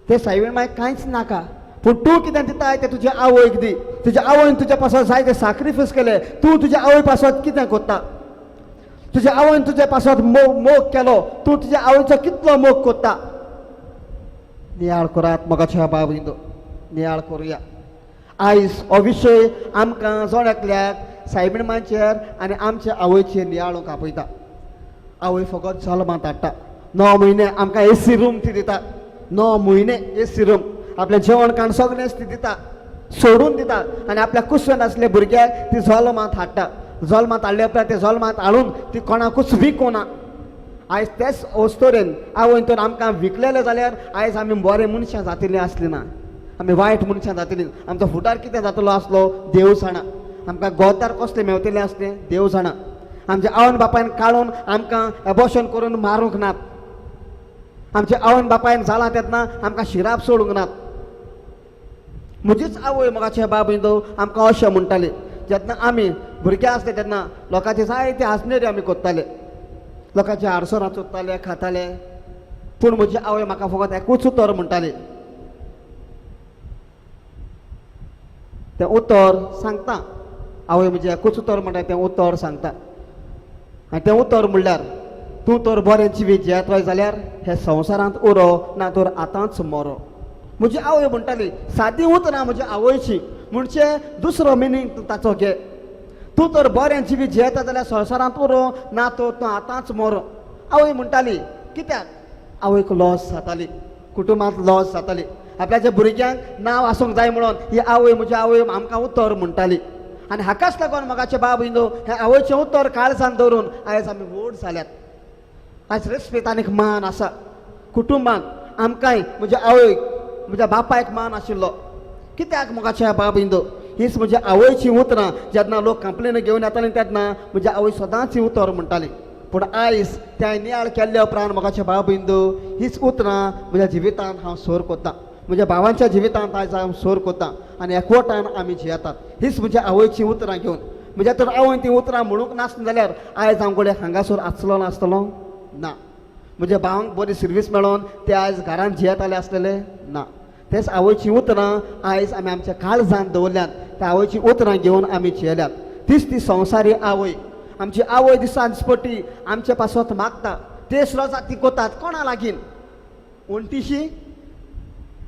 ते सायबीण माय कांयच नाका, पूण तूं कितें दिताय तें तुज्या आवयक दी. तुज्या आवयन तुज्या पासत जायते साक्रिफायस केले. तूं तुज्या आवय पासत कितें करता? तुज्या आवयन तुज्या पासत मोग मोग केलो. तूं तुज्या आवयचो कितलो मोग करता? नियाळ करात मोगाच्या बाबींनो, नियाळ करुया. आयज हो विशय आमकां जण एकल्याक सायबीण मांचेर आनी आमच्या आवयचेर नियाळूंक आपयता. आवय फकत जल्मांत हाडटा, 9 म्हयने आमकां एसी रूम ती दिता. 9 म्हयने एसी रूम, आपलें जेवण खाण सगळेंच ती दिता, सोडून दिता आनी आपल्या कुसवेन आसले भुरग्याक ती जल्मांत हाडटा. जल्मांत हाडल्या उपरांत ते जल्मांत हाडून ती कोणाकूच विकोना. आयज तेच अस्तोरेन आवयन तर आमकां विकलेले जाल्यार आयज आमी बरे मनशां जातलीं आसलीं ना, आमी वायट मनशां जातलीं. आमचो फुडार कितें जातलो आसलो देव जाणा. आमकां गोद्दार कसले मेवतले आसले देव जाणा. आमच्या आवयन बापायन काडून आमकां एबॉर्शन करून मारूंक नात. आमच्या आवयन बापायन जालां तेन्ना आमकां शिराप सोडूंक नात. म्हजीच आवय मोगाचे बाबू आमकां अशें म्हणटाली, जेन्ना आमी भुरगे आसले तेन्ना लोकांचे जायते आसनेरी आमी कोत्ताले, लोकांचे आडसरां चोरताले, खाताले. पूण म्हजी आवय म्हाका फकत एकूच उतर म्हणटाली. तें उतर सांगता. आवय म्हजें एकूच उतर म्हणटा, तें उतर सांगता. आनी तें उतर म्हणल्यार, तूं तर बरें जिवीत जियेतलो जाल्यार हे संवसारांत उरो, ना तर आतांच मरो. म्हजी आवय म्हणटाली, सादी उतरां म्हज्या आवयची, म्हणजे दुसरो मिनींग ताचो घे. तूं तर बरें जिवीत जियेता जाल्यार संवसारांत उरो, ना तर तूं आतांच मरो. आवय म्हणटाली कित्याक? आवयक लॉस जाताली, कुटुंबांत लॉस जाताली. आपल्याच्या भुरग्यांक नांव आसूंक जाय म्हणून ही आवय, म्हजी आवय आमकां उतर म्हणटाली. आनी हाकाच लागून मोगाचे बाब हिंदू, हे आवयचें उतर काळजान दवरून आयज आमी व्हड जाल्यात. आयज रेस्पेद आनीक मान आसा कुटुंबांत. आमकांय म्हज्या आवयक, म्हज्या बापायक मान आशिल्लो. कित्याक मोगाच्या बाब हिंदू? हीच म्हज्या आवयची उतरां. जेन्ना लोक कंप्लेन घेवन येताली तेन्ना म्हज्या आवय सदांच ही उतर म्हणटाली. पूण आयज त्या नियाळ केल्ल्या उपरांत मोगाच्या बाब हिंदू, हीच उतरां म्हज्या जिवितांत हांव सोर कोत्तां, म्हज्या भावांच्या जिवितांत आयज हांव सोर कोत्तां आनी एकवटान आमी जियेतात हीच म्हज्या आवयची उतरां घेवन. म्हज्या तर आवयन ती उतरां म्हणूंक नासली जाल्यार आयज हांव घडये हांगासर आसलो नासतलो ना. म्हज्या भावांक बरी सर्वीस मेळोन ते आयज घरांत जियेताले आसलेले ना. तेच आवयची उतरां आयज आमी आमच्या काळजांत दवरल्यात. त्या आवयची उतरां घेवन आमी जियेल्यात. तीच ती संवसारी आवय. आमची आवय दिसान दिसपटी आमचे पासत मागता. तेच रोजाक ती कोतात कोणा लागीं? वण्टीशी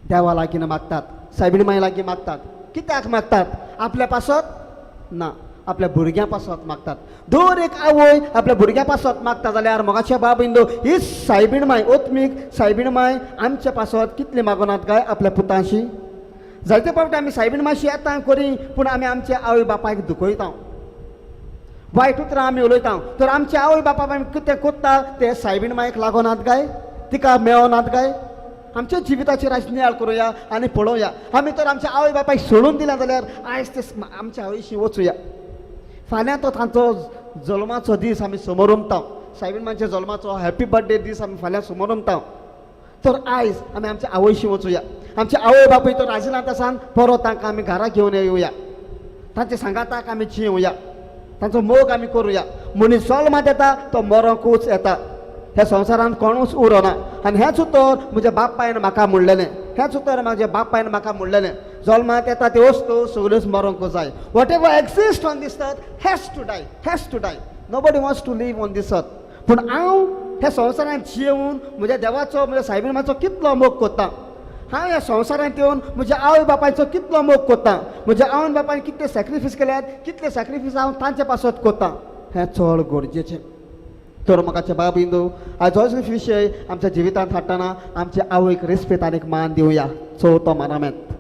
देवा लागीं मागतात, सायबीण माय लागीं मागतात. कित्याक मागतात? आपल्या पासत ना, आपल्या भुरग्यां पासत मागतात. दर एक आवय आपल्या भुरग्यां पासत मागता जाल्यार मोगाच्या बाब हिंदू, ही सायबीण माय, ओत्मीक सायबीण माय आमच्या पासत कितले मागोनात काय आपल्या पुतांशी? जायते फावटी आमी सायबीण मायशी येता करी, पूण आमी आमच्या आवय बापायक दुखयता, वायट उतरां आमी उलयता. तर आमच्या आवय बापाय आमी कितें कोत्ता ते सायबीण मायक लागोनात काय? तिका मेळनात काय? आमच्या जिविताचेर आयज नियाळ करुया आनी पळोवया. आमी तर आमच्या आवय बापायक सोडून दिल्या जाल्यार आयज ते आमच्या आवयशी वचुया. फाल्यां तो तांचो जल्माचो दीस आमी समोरमता. सायबीण मांच्या जल्माचो हॅपी बर्थडे दीस आमी फाल्यां समोरमता. तर आयज आमी आमच्या आवयशी वचुया. आमचे आवय बापूय तर आजिलांत आसान परत तांकां आमी घरा घेवन येवया. तांचे सांगाताक आमी जिवया, तांचो मोग आमी करुया. मनीस जल्मांत येता तो मरोंकूच येता. ह्या संवसारांत कोणूच उरना. आनी हेंच उतर म्हज्या बापायन म्हाका म्हणलेलें, हेंच उतर म्हज्या बापायन म्हाका म्हणलेलें, जल्मांत येता त्यो वस्तू सगळ्योच मरोंक जाय. Whatever exist on this earth has to die, has to die. Nobody wants to live on this earth. पूण हांव ह्या संवसारांत जियेवन म्हज्या देवाचो, म्हज्या सायबीण कितलो मोग कोत्ता. हांव ह्या संवसारांत येवन म्हज्या आवय बापायचो कितलो मोग कोत्ता. म्हज्या आवय बापायन कितले सॅक्रिफायस केल्यात, कितले सॅक्रिफायस हांव तांचे पासत कोत्ता, हें चड गरजेचें. तर मोगाचे बाब हिंदू, आयज होच विशय आमच्या जिवितांत हाडटना आमच्या आवयक रेस्पेद आनीक मान दिवया. चवथो मानामेंत,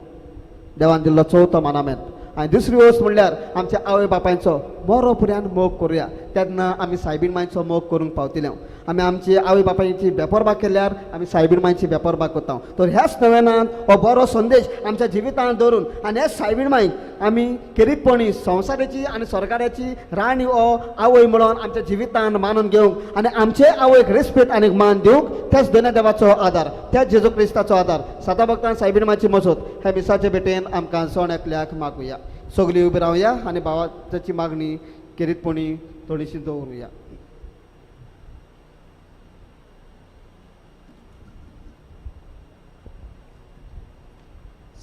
देवान दिल्लो चवथो मानामेंत. आनी दुसरी वस्त म्हणल्यार आमच्या आवय बापायचो बरो पुऱ्यान मोग करुया. तेन्ना आमी सायबीण मांयचो मोग करूंक पावतले. आमी आमची आवय बापायची बेपोरबा केल्यार आमी सायबीण मांयची बेपोरबा करता. तर ह्याच नव्यानान हो बरो संदेश आमच्या जिवितांत दवरून आनी ह्याच सायबीण मांयक आमी खेरीतपणी संवसाराची आनी सरकाराची राणी हो आवय म्हणून आमच्या जिवितान मानून घेवंक आनी आमचे आवयक रेस्पेद आनी मान दिवंक त्याच दोन्या देवाचो आदार, त्याच जेजू क्रिस्ताचो आदार, सदां भक्तान सायबीण मांयची मजत ह्या मिसाचे भेटेन आमकां जण एकल्याक मागुया. सगळीं उबी रावया आनी भावाची मागणी खेरीतपणी थोडीशी दवरुया.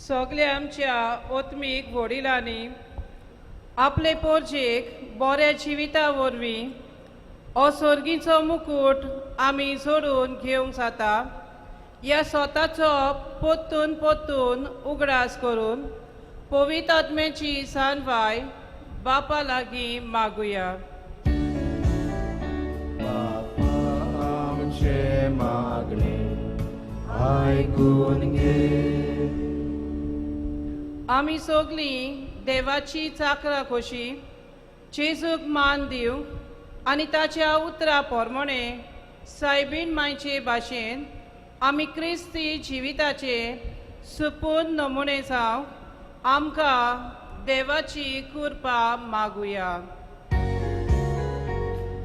सगल्या आमच्या ओत्मीक वडिलांनी आपले पोरजेक बऱ्या जिविता वरवीं हो सोर्गीचो मुकूट आमी जोडून घेवंक जाता ह्या स्वताचो पोत्तून पोत्तून उगडास करून पवित्र आत्म्याची सानवाय बापा लागीं मागुया. बापा आमचे मागणे आयकून घे. आमी सगलीं देवाची चाकरां कशी जेजूक मान दिवंक आनी ताच्या उतरा प्रमाणे सायबीण मांयचे भाशेन आमी क्रिस्ती जिविताचे सुपून नमुने जावंक आमकां देवाची कृपा मागुया.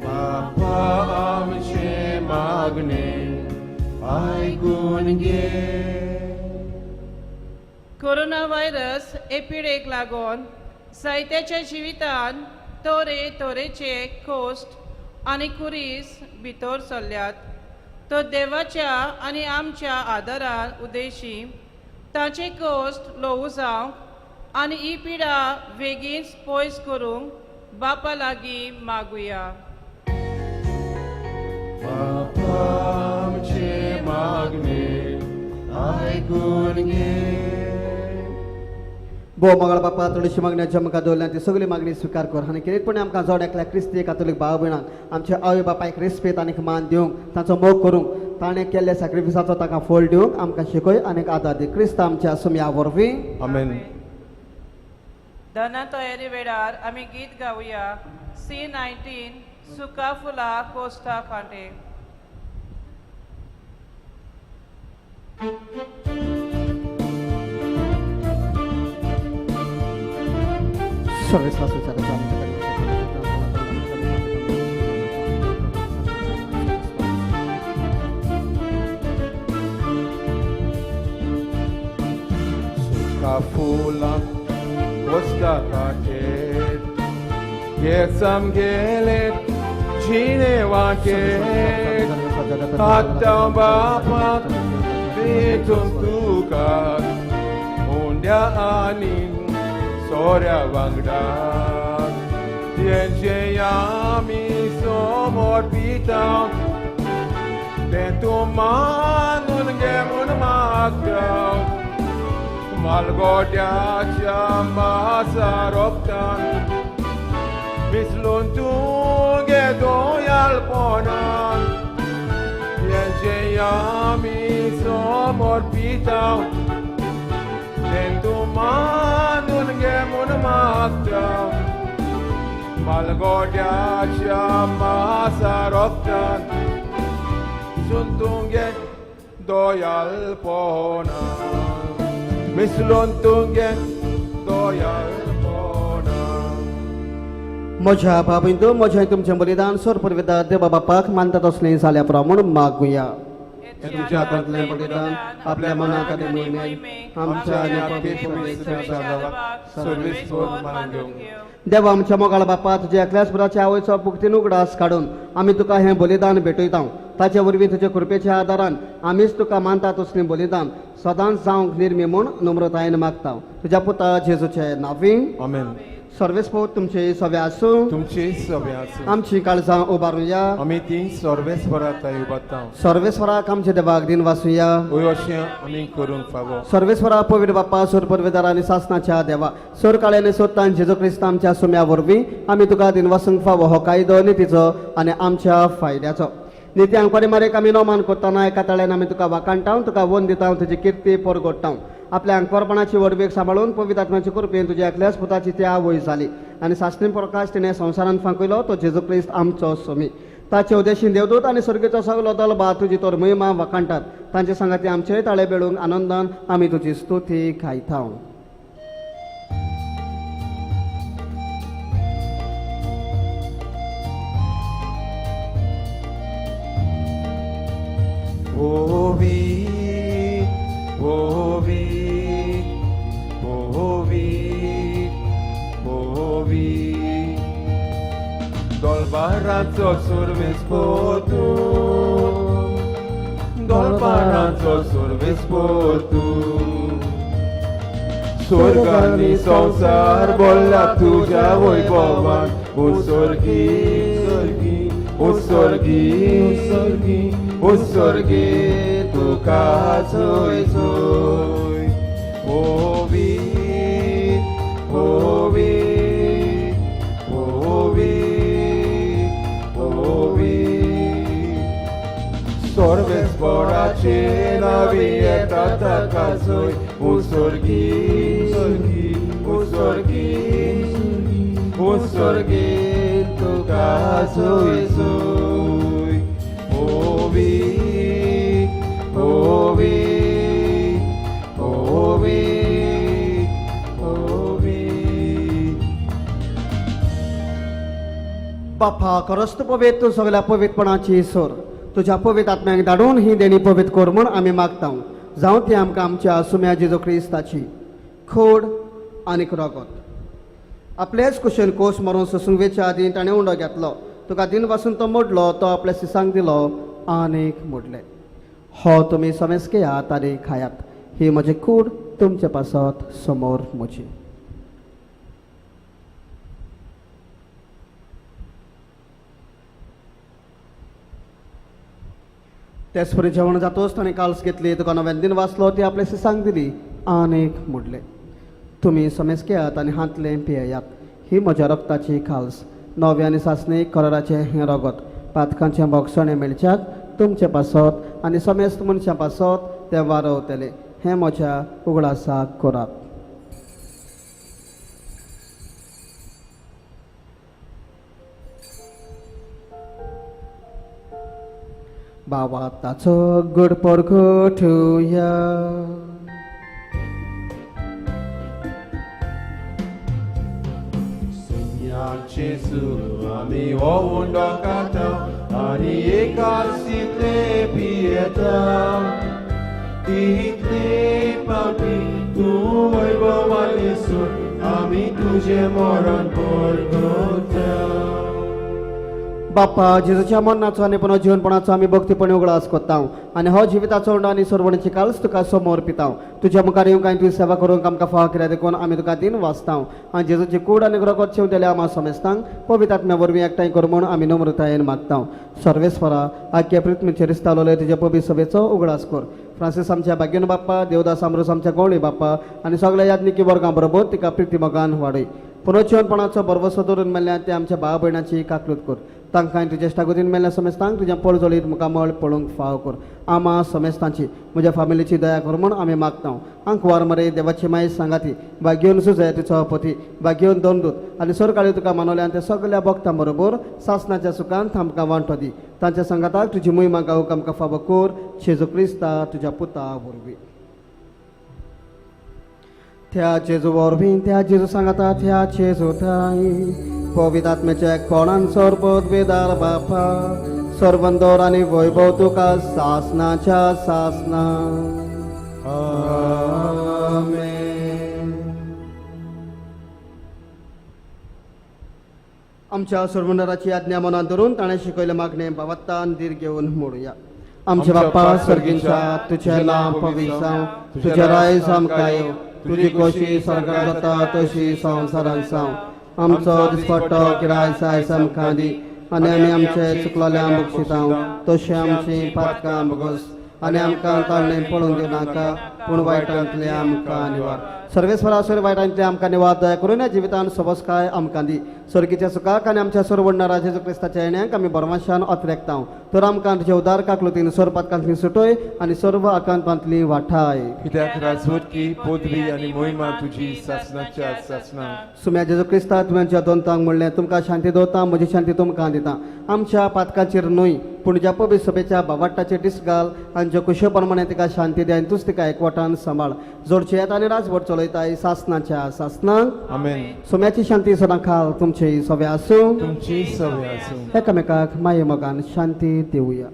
बापा आमचे मागणे आयकून घे. कोरोना व्हायरस हे पिडेक लागून जायत्याच्या जिवितान तरे तरेचे कोश्ट आनी कुरीस भितर सरल्यात, तर देवाच्या आनी आमच्या आदारान उद्देशी ताचे कोश्ट ल्हवू जावंक आनी ही पिडा बेगीनच पयस करूंक बापा लागीं मागुया. बापा आमचे मागणे आयकून घे. भोव मगळ बापा, थोडीशी मागण्या आमकां दवरल्या ती सगळी मागणी स्विकार कर आनी खेरीतपणी आमकां जण एकल्या क्रिस्ती कातोलीक भाव भयणांक आमच्या आवय बापायक रेस्पेद आनी मान दिवंक, तांचो मोग करूंक, ताणें केल्ल्या सॅक्रिफिसाचो तांकां फळ दिवंक आमकां शिकय आनी आदार दी. क्रिस्त आमच्या सुमया वरवीं. आमेन. धना तयारी वेळार आमी गीत गावया C 19 सुका फुलां कोस्ता कांटे. सगळे सासू. सुका फुलां कोस्ता कांटे घेसम गेले जिणे वाटे आतां बापाक भेटूंक तुका उंड्या आनी सोऱ्या वांगडा तेंचे आमी समोर पिता तें तूं मानून घे म्हूण मागता. मालगोट्याच्या मासा रोगतान मिसलून तुगे दोयालपणान तेंचे आमी समोर पिता तें तूं मानून घे म्हूण मागता. मालगोट्याच्या मासा रोगतान मिसलून तुगे दोयालपणान मिसलून तुगे दोयालपणान. म्हज्या भाबिंदू, म्हज्या तुमचें बलिदान सोर पुर्विदा देवा बापाक मानता तसलें जाल्या प्रमाण मागुया. तुझ्या हातांतलें बलिदान आपल्या मनाक आनी मोहिमेक आमच्या आनी पवित्र सर्वेस्पर मानून घेवं. देवा आमच्या मोगाळ बापा, तुज्या एकल्याच पुराच्या आवयचो पुक्तीन उगडास काडून आमी तुका हें बलिदान भेटयता. ताचे वरवीं तुज्या कृपेच्या आदारान आमीच तुका मानता तसलें बलिदान सदांच जावंक निर्मी म्हूण नम्रतायेन मागता. तुज्या पुता जेजूचे नांवी. आमेन. सर्वेस्पोर तुमचे सवे आसूं. तुमची सवे आसूं. आमची काळजां उबारुया. आमी ती सर्वेस्परा थंय उबारता. सर्वेस्वराक आमच्या देवाक दिन वासुया. हय, अशें आमी करूंक फावो. सर्वेस्वरा, पवित्र बाप्पा, सोर परवेदार आनी सासनाच्या देवा, सोर काळ्याने सोदतान जेजू क्रिस्त आमच्या सुम्या वरवीं आमी तुका दिन वासूंक फावो. हो कायदो नितीचो आनी आमच्या फायद्याचो. निती अंकवारी मारेक आमी नोमान करतना एका ताळ्यान आमी तुका वाखाणटा, तुका वन दिता, तुजी किर्ती परगोडटा. आपल्या अंकवरपणाची व्हडवीक सांबाळून पवित्र आत्म्याचे कृपेन तुज्या एकल्याच पुताची ती आवय जाली आनी सासणी प्रकाश तिणें संवसारांत फांकयलो तो जेजू क्रिस्त आमचो स्वामी. ताचे उद्देशीन देवदूत आनी स्वर्गीचो सगलो दलबा तुजी तोर महिमा वाखाणटात. तांचे सांगाती आमचे ताळे बेळूंक आनंदान आमी तुजी स्तुती गायता. Ovi, ovi, ovi, ovi. Dolbaranचो सुरवेस पोतू, dolbaranचो सुरवेस पोतू. स्वर्गांनी संवसार बोल्ला तुज्या वैभवान. ओ स्वर्गी, स्वर्गी, ओ स्वर्गी, स्वर्गी, ओ स्वर्गी तुका जोय जोय. ओवी, ओवी, ओवी, ओवी. सर्वेस्पराचे नावी येता ताका जोय. ओ स्वर्गी, स्वर्गी, ओ स्वर्गी, ओ स्वर्गी तुका जोय जोय. ओवी, ओवी, ओवी, ओवी. बापा खरोच तूं पवित्र, तूं सगल्या पवित्रपणाची सोर. तुज्या पवित्र आत्म्याक धाडून ही देणी पवित्र कर म्हूण आमी मागता. जावं ती आमकां आमच्या सुम्या जेजू क्रिस्ताची खोड आनीक रगत. आपलेच कुशेन कोस मारून सोसूंक वेच्या आदीं ताणें उंडो घेतलो. तुका दिन पासून तो मोडलो, तो आपल्या सिसांक दिलो आनीक मोडले. हो तुमी समेस घेयात आनी खायात. ही म्हजी कूड तुमचे पासत समोर म्हजी. तेच परी जेवण जातोच ताणें काल्स घेतली, तुका नव्यान दिन वाचलो, ती आपले सिसांक दिली आनीक मोडले. तुमी समेस घेयात आनी हांतलें पियेयात. ही म्हज्या रक्ताची खाल्स, नव्या आनी सासणी कराराचें हें रगत. पातकांचें भोगसणें मेळच्याक तुमचे पासत आनी समेस्त मनशां पासत तें वारवतलें. हें म्हज्या उगडासाक करात. बाबा ताचो गड परगटुया. जेजू आमी हो उंडो खाता आनी एकासितले पियेता. तितले पावटी तूं वैभवान येसून आमी तुजें मरण परगटा. बापा जेजूच्या मरणाचो आनी पुनः जिवनपणाचो आमी भक्तीपणी उगडास करता आनी हो जिविताचो उंडो आनी सरवणीची काल्स तुका समोर पिता. तुज्या मुखार येवंक आनी तुजी सेवा करूंक आमकां फावो केल्या देखून आमी तुका दिन वाचता आनी जेजूची कूड आनी रगत शेंवतेल्या आमा समेस्तांक पवित्र आत्म्या वरवीं एकठांय कर म्हूण आमी नम्रतायेन मागता. सर्वेस्वरा आख्या पृथ्वीचेर रिस्तावलोले तुज्या पवित्र सभेचो उगडास कर. फ्रांसीस आमच्या भाग्यन बाप्पा, देवदास आमरोस आमच्या गवळी बाप्पा आनी सगळ्या याज्ञिकी वर्गां बरोबर तिका प्रितीमोगान वाडय. पुनर्जिवनपणाचो भरवसो दवरून मेल्ल्या ते आमच्या भाव भयणाची काकलूत कर. तांकां तुज्या इश्टागतीन मेल्ल्या समेस्तांक तुज्या पळजोळीत मुखामळ पळोवंक फाव कर. आमा समेस्तांची म्हज्या फामिलीची दया कर म्हूण आमी मागता. आंकवार मरे देवाची माय सांगाती भाग्योन सुजय तिचो पती भाग्योन दोन दूत आनी सरकाळी तुका मानवल्या आनी ते सगल्या भक्तां बरोबर सासनाच्या सुखान आमकां वांटो दी. तांच्या सांगाताक तुजी मोहिमा गावूंक आमकां फावो कर. जेजू क्रिस्ता तुज्या पुता वरवीं. त्या जेजू वरवीं, त्या जेजू सांगाता, त्या जेजू ठाई पवित्र आत्म्याच्या एकपणान सरपत वेदार बापा सर्वंदोर आनी वैभव तुका सासनाच्या सासना. आमेन. आमच्या सर्वंदराची आज्ञा मनात धरून ताणें शिकयलें मागणें बाबत्तान धीर घेवन मोडुया. आमच्या बाप्पा सर्गींच्या, तुझें नांव पवित्र जावं, तुजें राज आमकां येवं, तुजी खोशी स्वर्गांत जाता तशी संवसारांत जावं. आमचो दिसपट्टो किराय सायस आमकां दी आनी आमी आमचे चुकलोल्या बक्षितांव तशें आमची पातकां भोगस आनी आमकां ताळणें पळोवन दिवनाका पूण वायटांतले आमकां निवार. सर्वेस्वरा सर्व वायटांतले आमकां निवार दया करून ह्या जिवितान सबसकाय आमकां दी. स्वर्गीच्या सुखाक आनी आमच्या सरवडणारा जेजू क्रिस्ताच्या येण्याक आमी बरमाशान अत्रेकता. तर आमकां तुज्या उदार काकलुतीन सर्वपातकांतली सुटोय आनी सर्व आकांतांतली वाठाय. कित्याक राजवटकी पदवी आनी मोहिमा तुजी सासनाच्या सासना. सुम्या जेजू क्रिस्ता, तुमच्या दोनतांक म्हणलें, तुमकां शांती दवरता, म्हजी शांती तुमकां दिता. आमच्या पातकाचेर न्हय पूण ज्या पबी सभेच्या बाबाट्टाचेर दीस घाल आनी ज्या कुशे प्रमाणे तिका शांती दी आनी तूच तिका एकवटान सांबाळ, जोडचे येता आनी राजवट चलयताय सासनाच्या सासनाक. आमेन. सोम्याची शांती सदां खाल तुमची सवे आसूं. तुमची सवे आसूं. एकामेकाक माये मोगान शांती दिवया.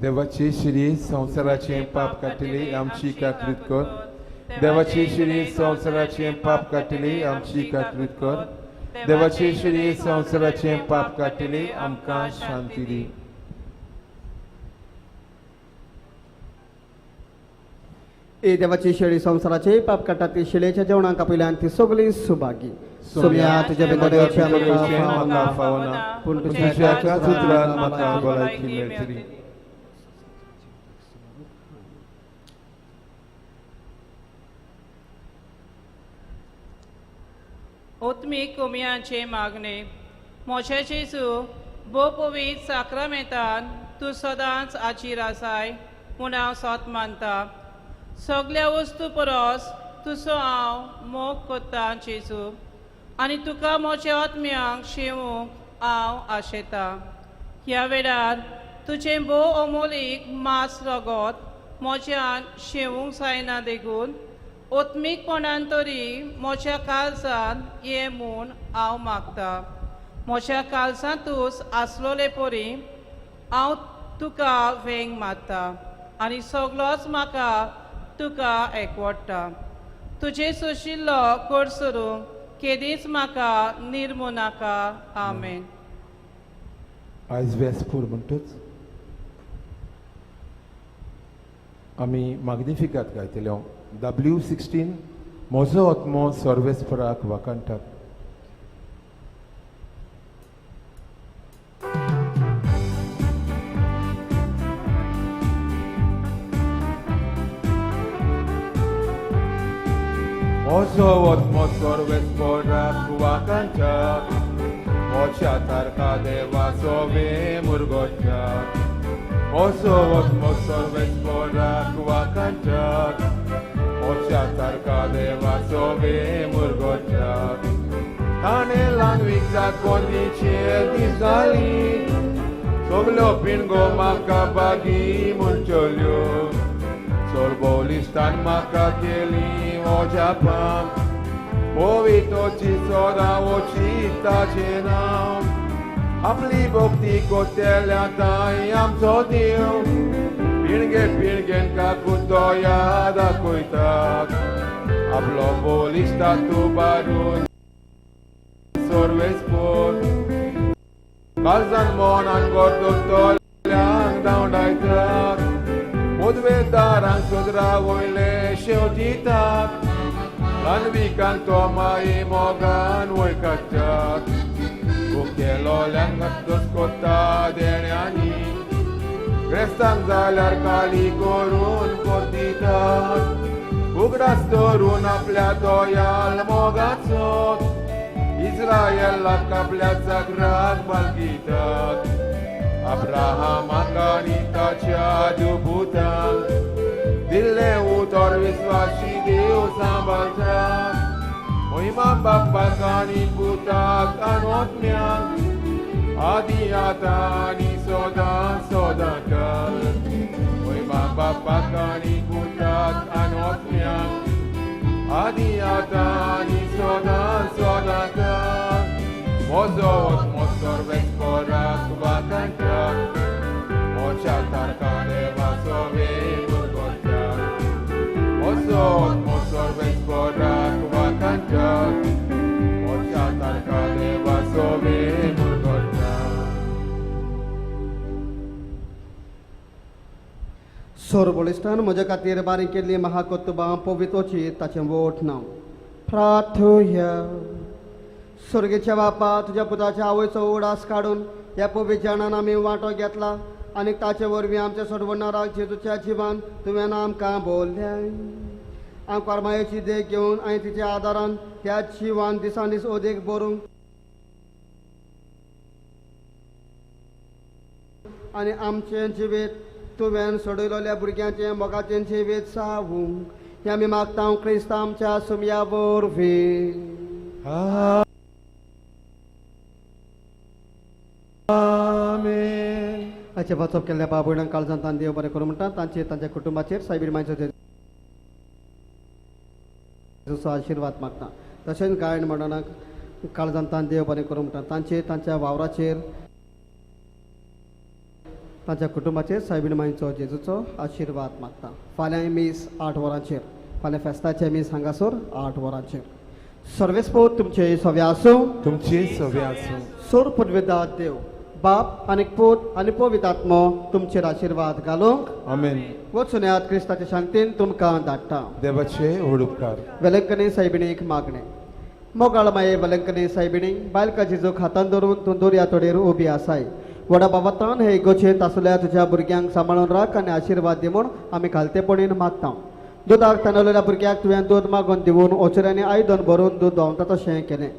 देवाची शिरी संवसाराचें पाप काडटली, आमची काकृत कर. देवाची शिरी संवसाराचें पाप काडटली, आमची काकृत कर. देवाची शिरी संवसाराचें पाप काडटली, आमकां शांती दी. ए देवाची शेळी, संवसाराचे पाप काडटा, ती शेळयेच्या जेवणाक आपयल्यान ती सगळी सुभागी. सोम्या, तुज्या भितर येवचें आमकां म्हाका फावना, पूण पूण तुज्या एकाच उतरान म्हाका भलायकी मेळटली. ओत्मीक कोमियांचे मागणे. मोशे जेजू, भोव पवित्र साक्रामेंतान तूं सदांच आचीर आसाय म्हूण हांव सोत मानता. सगल्या वस्तू परस तुजो हांव मोग कोत्ता जेजू, आनी तुका म्हज्या आत्म्यांक शेवूंक हांव आशेतां. ह्या वेळार तुजें भोव अमोलीक मांस रगत म्हज्यान शेवूंक जायना, देखून ओत्मीकपणान तरी म्हज्या काळजान ये म्हूण हांव मागता. म्हज्या काळजांतूच आसलोले परी हांव तुका वेंग मारता आनी सगलोच म्हाका तुका एकवडटा. तुजें सोशिल्लो कडसरूंक केदींच म्हाका निर्मू नाका. आमेन. आयज व्यासपूर म्हणटच आमी माग्निफिकात गायतले W16, म्हजो आत्मो सर्वेस्पराक वाखाणटात. म्हजो आत्मो सर्वेस्पराक वाखाणटात, मोच्या तारका देवाचो वे मुरगोच्या. म्हजो आत्मो सर्वेस्पराक वाखाणटात, मोच्या तारका देवाचो वे मुरगोच्या. ताणें ल्हानवीक जाकोनीचेर दिसाली, सगल्यो पिणगो म्हाका बागी म्हणचल्यो. सोरबोलिस्तान म्हाका केली ओजापां, पवितोची सोदा ओची ताचें नांव. आपली भक्ती कोतेल्या ताई आमचो देव, पिळगे पिळगेन काकून तो याद दाखयतात. आपलो बोलिस्ता तूं बारून सर्वेस्पोर, काळजान मनान गोडोतल्यांक धांवडायतात. पदवेदारांक सोदरा वयले शेव दितात, ल्हानविकांक तो माये मोगान वळखतात. उखेलोल्यांक दसकोता देण्यांनी, क्रेस्तांक जाल्यार काली करून परतितात. उगडास धरून आपल्या दोयाल मोगाचो, इस्रायलाक आपल्या चाकराक बालगितात. अब्राहमाक आनी ताच्या दुबुतांक दिल्लें उतर विस्वाशी देव सांबाळटा. मोहिमा बापाक आनी पुताक आनी आत्म्याक, आदी आतां आनी सदां सदां काल. मोहिमा बापाक आनी पुताक आनी आत्म्याक, आदी आतां आनी सदां सदां काल. म्हजो आत्मो सर्वेस्पराक वाखाणटा, म्हज्या तारका देवाचो वेळ करता. म्हजो आत्मो सर्वेस्पराक वाखाणटा, म्हज्या तारका देवाचो वेळ करता. सोरबोलिस्तान म्हज्या खातीर बारीक केल्ली महाकोत्तुबां पवितोची ताचें वोट नांव. प्रार्थुया. स्वर्गेच्या बापा, तुज्या पुताच्या आवयचो उडास काडून ह्या पवित्र जाणान आमी वांटो घेतला. आनी ताचे वरवीं आमच्या सोडवणाराक जेजूच्या जिवान तुवें आमकां बोल्ल्याय. आमकां मायेची देख घेवन आनी तिच्या आदारान त्या जिवान दिसान दीस ओदेक बरूंक आनी आमचें जिवीत तुवें सोडयलेल्या भुरग्यांचें मोगाचें जिवीत सावूंक हें आमी मागता क्रिस्तांव आमच्या सुमया वरवीं. आमेन. हाचें वाचप केल्ल्या बाबयणांक काळजांत तान देव बरें करूं म्हणटा. तांचेर तांच्या कुटुंबाचेर सायबीर मायचो जेजूचो आशिर्वाद मागता. तशेंच गायन मंडळाक काळजांत तान देव बरें करूं म्हणटा. तांचेर तांच्या वावराचेर तांच्या कुटुंबाचेर सायबीण मायचो जेजूचो आशिर्वाद मागता. फाल्यां मीस 8 वरांचेर, फाल्यां फेस्ताचें मीस हांगासर 8 वरांचेर. सर्वेस्पोत तुमचे सवे आसूं. तुमचे सवे आसूं. सोर पुर्वेदा देव बाप आनी पूत आनी पवित्र आत्मो तुमचेर आशिर्वाद घालूंक. आमेन. वचुन्यात क्रिस्ताच्या शांतीन तुमकां धाडटा. देवाचे व्हड उपकार. वेलंकनी सायबिणीक मागणें. मोगाळ माये वेलंकनी सायबिणी बायलका जिजूक हातान धरून तूं दर्या तोडेर उबी आसाय. व्हडा बाबातान हे गोचेंत आसल्या तुज्या भुरग्यांक सांबाळून राख आनी आशिर्वाद दी म्हूण आमी खालतेपणीन मागता. दुदाक ताणवलेल्या भुरग्याक तुवें दूद मागून दिवन ओचऱ्यांनी आयदन भरून दूद दोवता तशें केलें.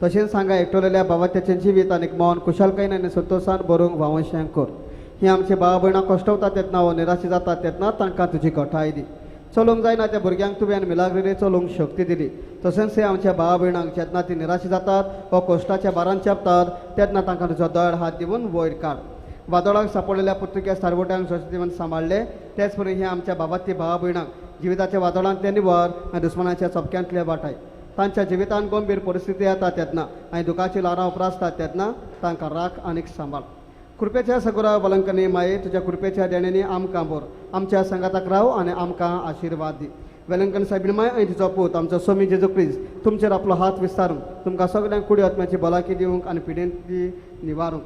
तशेंच सांगा एकटोलेल्या बाबात्याचें जिवीत आनी मन खुशालकायेन आनी संतोशान भरूंक व्हांवशें कर. ही आमची भाव भयणां कश्टवतात तेन्ना वो निराशी जातात तेन्ना तांकां तुजी घटाय दी. चलूंक जायना त्या भुरग्यांक तुवें मिलाग्रीरे चलूंक शक्ती दिली. तशेंच हे आमच्या भाव भयणांक जेन्ना ती निराशी जातात वा कश्टाच्या भारान चेपतात तेन्ना तांकां तुजो दयाळ हात दिवन वयर काड. वादळाक सापडलेल्या पुर्तुगेज तारवट्यांक जशें सांबाळ्ळे तेच परी हे आमच्या बाबाती भाव भयणांक जिविताच्या वादळांतले निवार आनी दुस्मनाच्या चपक्यांतले वाटाय. तांच्या जिवितांत गंभीर परिस्थिती येता तेन्ना आनी दुखाची ल्हारां उप्रासतात तेन्ना तांकां राख आनीक सांबाळ. कृपेच्या सगुरा वलंकनी माये तुज्या कृपेच्या देण्यांनी आमकां बोर आमच्या सांगाताक राव आनी आमकां आशिर्वाद दी. वेलंकन सायबीण माय आनी तिचो पूत आमचो स्वामी जेजू क्रिस्त तुमचेर आपलो हात विस्तारूंक तुमकां सगळ्यांक कुडी आत्म्याची भलायकी दिवंक आनी पिडेंतली निवारूंक.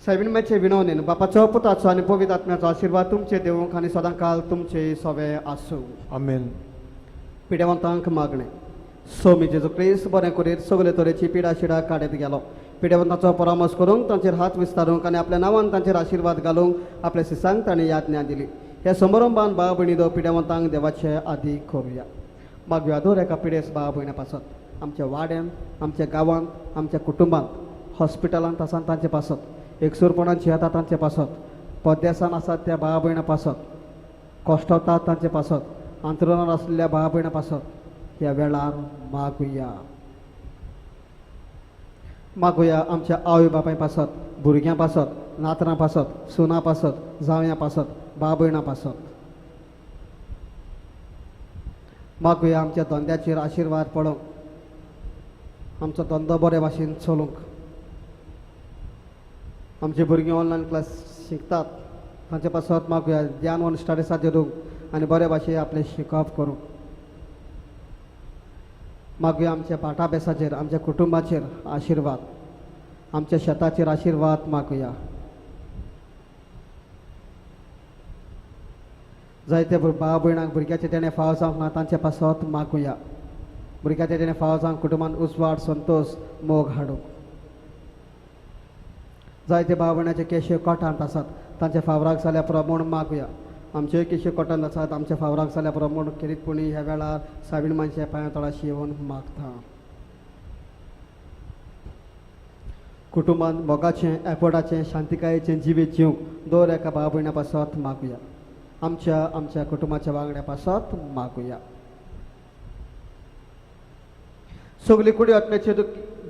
सायबीण मायचे विनवणेन बापाचो पुताचो आनी पवित्र आत्म्याचो आशिर्वाद तुमचे देवूंक आनी सदांकाल तुमचे सवे आसूं. आमेन. पिडेवंतांक मागणें. स्वामी जेजू क्रिस्त बरें करीत सगळे तरेची पिडा शिडा काडीत गेलो. पिडेवंताचो परामर्श करूंक तांचेर हात विस्तारूंक आनी आपल्या नांवान तांचेर आशिर्वाद घालूंक आपल्या सिसांक ताणें याज्ञा दिली. ह्या समारंभान भाव भयणी दो पिडेवंतांक देवाचे आदी करुया. मागया दर एका पिडेस भाव भयणा पासत आमच्या वाड्यान आमच्या गांवांत आमच्या कुटुंबांत हॉस्पिटलांत आसा तांचे पासत, एकसूरपणान जियेता तांचे पासत, परदेसान आसात त्या भाव भयणा पासत, कश्टवतात तांचे पासत, अंतरुणार आसलेल्या भाव भयणा पासत ह्या वेळार मागुया. मागुया आमच्या आवय बापाय पासत, भुरग्यां पासत, नातरां पासत, सुनां पासत, जावयां पासत, भाव भयणां पासत. मागुया आमच्या धंद्याचेर आशिर्वाद पडोवंक, आमचो धंदो बरे भाशेन चलूंक. आमची भुरगीं ऑनलायन क्लास शिकतात तांचे पासत मागुया ध्यान वन स्टडीसाचेर दिवंक आनी बरे भाशेन आपलें शिकप करूंक. मागुया आमच्या पाठाभ्यासाचेर आमच्या कुटुंबाचेर आशिर्वाद, आमच्या शेताचेर आशिर्वाद मागुया. जायते भाव भयणांक भुरग्याचे तेणें फाव जावंक ना तांचे पासत मागुया. भुरग्याचे तेणें फाव जावंक कुटुंबान उजवाड संतोष मोग हाडूंक. जायते भाव भयणाचे केशे कोटांत आसात तांचे फावराक जाल्या प्रमाण मागुया. आमच्योय केशे कोटांत आसात आमच्या फावराक जाल्या प्रमाण खेरीतपणी ह्या वेळार सायबीण मानशे पांया तळाशी येवन मागता. कुटुंबान मोगाचें एकवटाचें शांतिकायेचें जिवीत जिवंक दर एका भाव भयणा पासत मागुया. आमच्या आमच्या कुटुंबाच्या वांगड्या पासत मागुया. सगली कुडी आत्म्याचे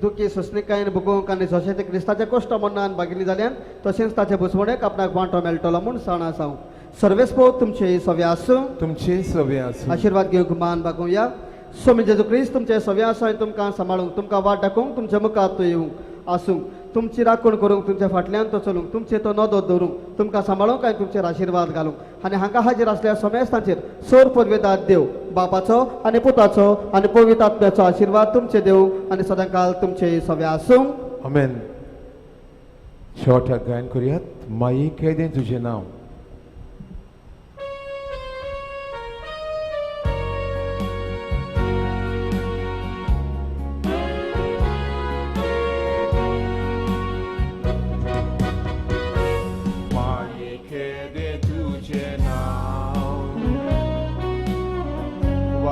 दुखी सोंसणिकायेन भोगूंक आनी जशें ते क्रिस्ताच्या कश्ट मरणान भागिल्ली जाल्यान तशेंच ताचे बुसवणेक आपणाक वांटो मेळटलो म्हूण जाणा जावं. सर्वेस्पोत तुमचे सवे आसूं. तुमचे सवे आसूं. आशिर्वाद घेवंक मान बागोवया. स्वामी जेजू क्रिस्त तुमचे सवे आसूं आनी तुमकां सांबाळूंक, तुमकां वाट दाखोवंक, तुमच्या मुखार तो येवंक आसूंक, तुमची राखण करूंक, तुमच्या फाटल्यान तो चलूंक, तुमचे तो नदर दवरूंक, तुमकां सांबाळूंक आनी तुमचेर आशिर्वाद घालूंक. आनी हांगा हाजीर आसल्या समेस्तांचेर सोर पदवेदार देव बापाचो आनी पुताचो आनी पवित्र आत्म्याचो आशिर्वाद तुमचे देव आनी सदांकाल तुमचे सवे आसूं. आमेन. शेवटाक गायन करुयात. माई केदें तुजें नांव.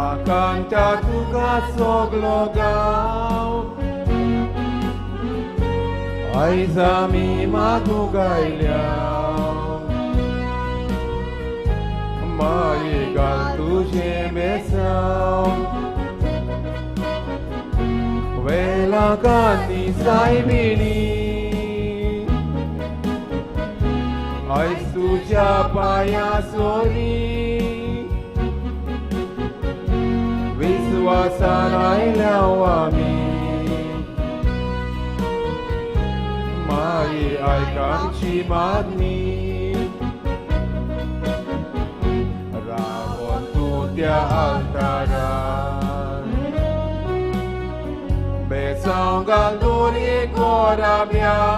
आकांता तुका सगलो गांव आयज आमी मागूंक आयल्या माये घाल तुजें बेसांव वेलाकांनी सायबिणी आयज तुज्या पांया सोरी विस्वासान आयल्या आमी माये आयक आमची मागणी रावोन तूं त्या altarar बेसांव घाल दोरी गोराब्या.